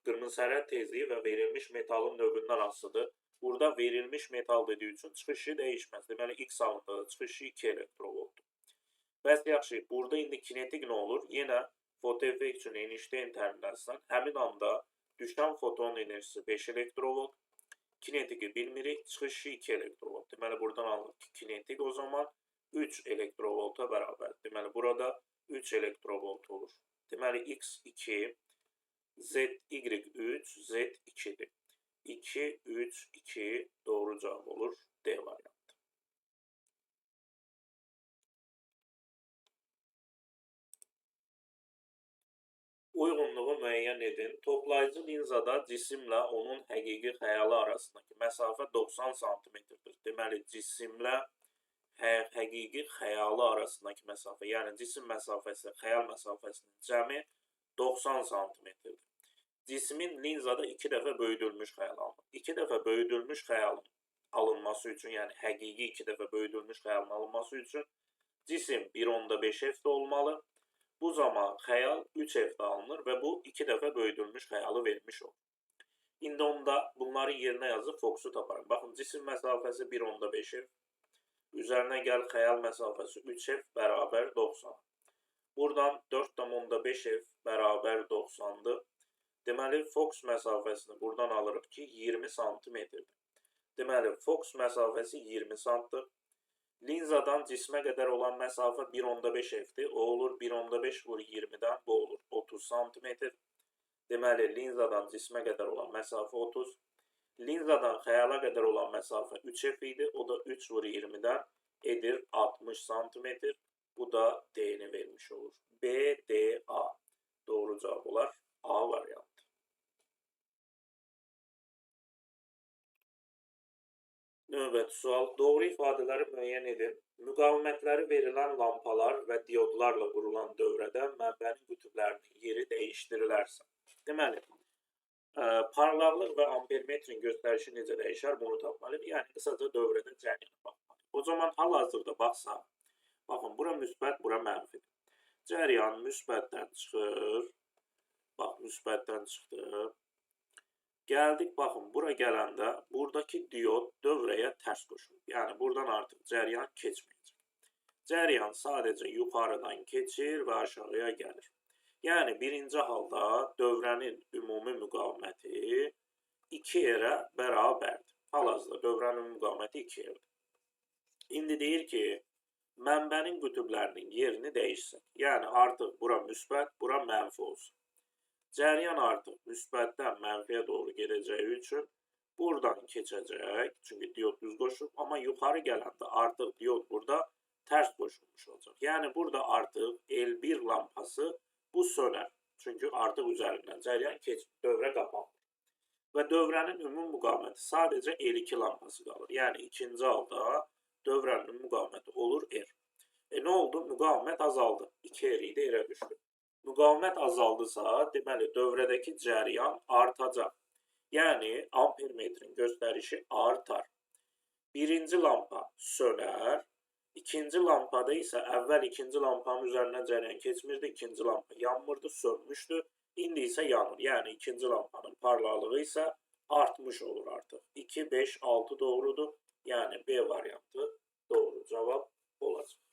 qırmızı sərhəd tezliyi və verilmiş metalın növündən asılıdır. Burada verilmiş metal dediyi üçün çıxış işi dəyişməz. Deməli, X halında da çıxış işi 2 elektrovoltdur. Bəs yaxşı, burada indi kinetik nə olur? Yenə fotoeffekt üçün Einstein təminləsən, həmin anda düşən fotonun enerjisi 5 elektrovolt, kinetiki bilmirik, çıxış işi 2 elektrovolt. Deməli, buradan alırıq ki, kinetik o zaman 3 elektrovolta bərabərdir. Deməli, burada 3 elektrovolt olur. Deməli, X 2, Z, Y 3, Z 2-dir. 2, 3, 2 doğru cavab olur. D variantı. Uyğunluğu müəyyən edin. Toplayıcı linzada cisimlə onun həqiqi xəyalı arasındakı məsafə 90 santimetrdir. Deməli, cisimlə həqiqi xəyalı arasındakı məsafə, yəni cisim məsafəsi, xəyal məsafəsinin cəmi 90 santimetrdir. Cismin linzada 2 dəfə böyüdülmüş xəyal alınır. 2 dəfə böyüdülmüş xəyalın alınması üçün, yəni həqiqi 2 dəfə böyüdülmüş xəyalın alınması üçün cisim 1,5 F-də olmalı. Bu zaman xəyal 3 F-də alınır və bu 2 dəfə böyüdülmüş xəyalı vermiş olur. İndi onda bunların yerinə yazıb fokusu taparım. Baxın, cisim məsafəsi 1,5 F, üzərinə gəl xəyal məsafəsi 3 F bərabər 90. Buradan 4,5 F bərabər 90-dır. Deməli, fokus məsafəsini buradan alırıq ki, 20 santimetrdir. Deməli, fokus məsafəsi 20 santdır. Linzadan cismə qədər olan məsafə 1,5 F-dir. O olur 1,5 vur 20-dən, bu olur 30 santimetr. Deməli, linzadan cismə qədər olan məsafə 30. Linzadan xəyala qədər olan məsafə 3 F idi. O da 3 vur 20-dən edir 60 santimetr. Bu da D-ni vermiş olur. B, D, A. Doğru cavab olar A variantı. Növbəti sual. Doğru ifadələri müəyyən edin. Müqavimətləri verilən lampalar və diodlarla qurulan dövrədə mənbənin qütblərinin yeri dəyişdirilərsə. Deməli, parlaqlıq və ampermetrin göstərişi necə dəyişər, bunu tapmalıyıq. Yəni, qısaca dövrədə cəryanə baxmalıyıq. O zaman hal-hazırda baxsaq, baxın, bura müsbət, bura mənfidir. Cəryan müsbətdən çıxır. Bax, müsbətdən çıxdı. Gəldik, baxın, bura gələndə buradakı diod dövrəyə tərs qoşulur. Yəni, buradan artıq cəryan keçməyəcək. Cəryan sadəcə yuxarıdan keçir və aşağıya gəlir. Yəni, birinci halda dövrənin ümumi müqaviməti 2R-ə bərabərdir. Hal-hazırda dövrənin müqaviməti 2R-dir. İndi deyir ki, mənbənin qütblərinin yerini dəyişsək. Yəni, artıq bura müsbət, bura mənfi olsun. Cəryan artıq müsbətdən mənfiyə doğru gedəcəyi üçün buradan keçəcək. Çünki diod düz qoşulub, amma yuxarı gələndə artıq diod burada tərs qoşulmuş olacaq. Yəni, burada artıq L1 lampası bu sönər. Çünki artıq üzərindən cəryan keçmir, dövrə qapanmır. Və dövrənin ümumi müqaviməti sadəcə L2 lampası qalır. Yəni, ikinci halda dövrənin ümumi müqaviməti olur R. Nə oldu? Müqavimət azaldı. 2R idi, R-ə düşdü. Müqavimət azaldısa, deməli, dövrədəki cəryan artacaq. Yəni, ampermetrin göstərişi artar. Birinci lampa sönər. İkinci lampada isə əvvəl ikinci lampanın üzərindən cəryan keçmirdi, ikinci lampa yanmırdı, sönmüşdü. İndi isə yanır. Yəni, ikinci lampanın parlaqlığı isə artmış olur artıq. 2, 5, 6 doğrudur. Yəni, B variantı doğru cavab olacaq.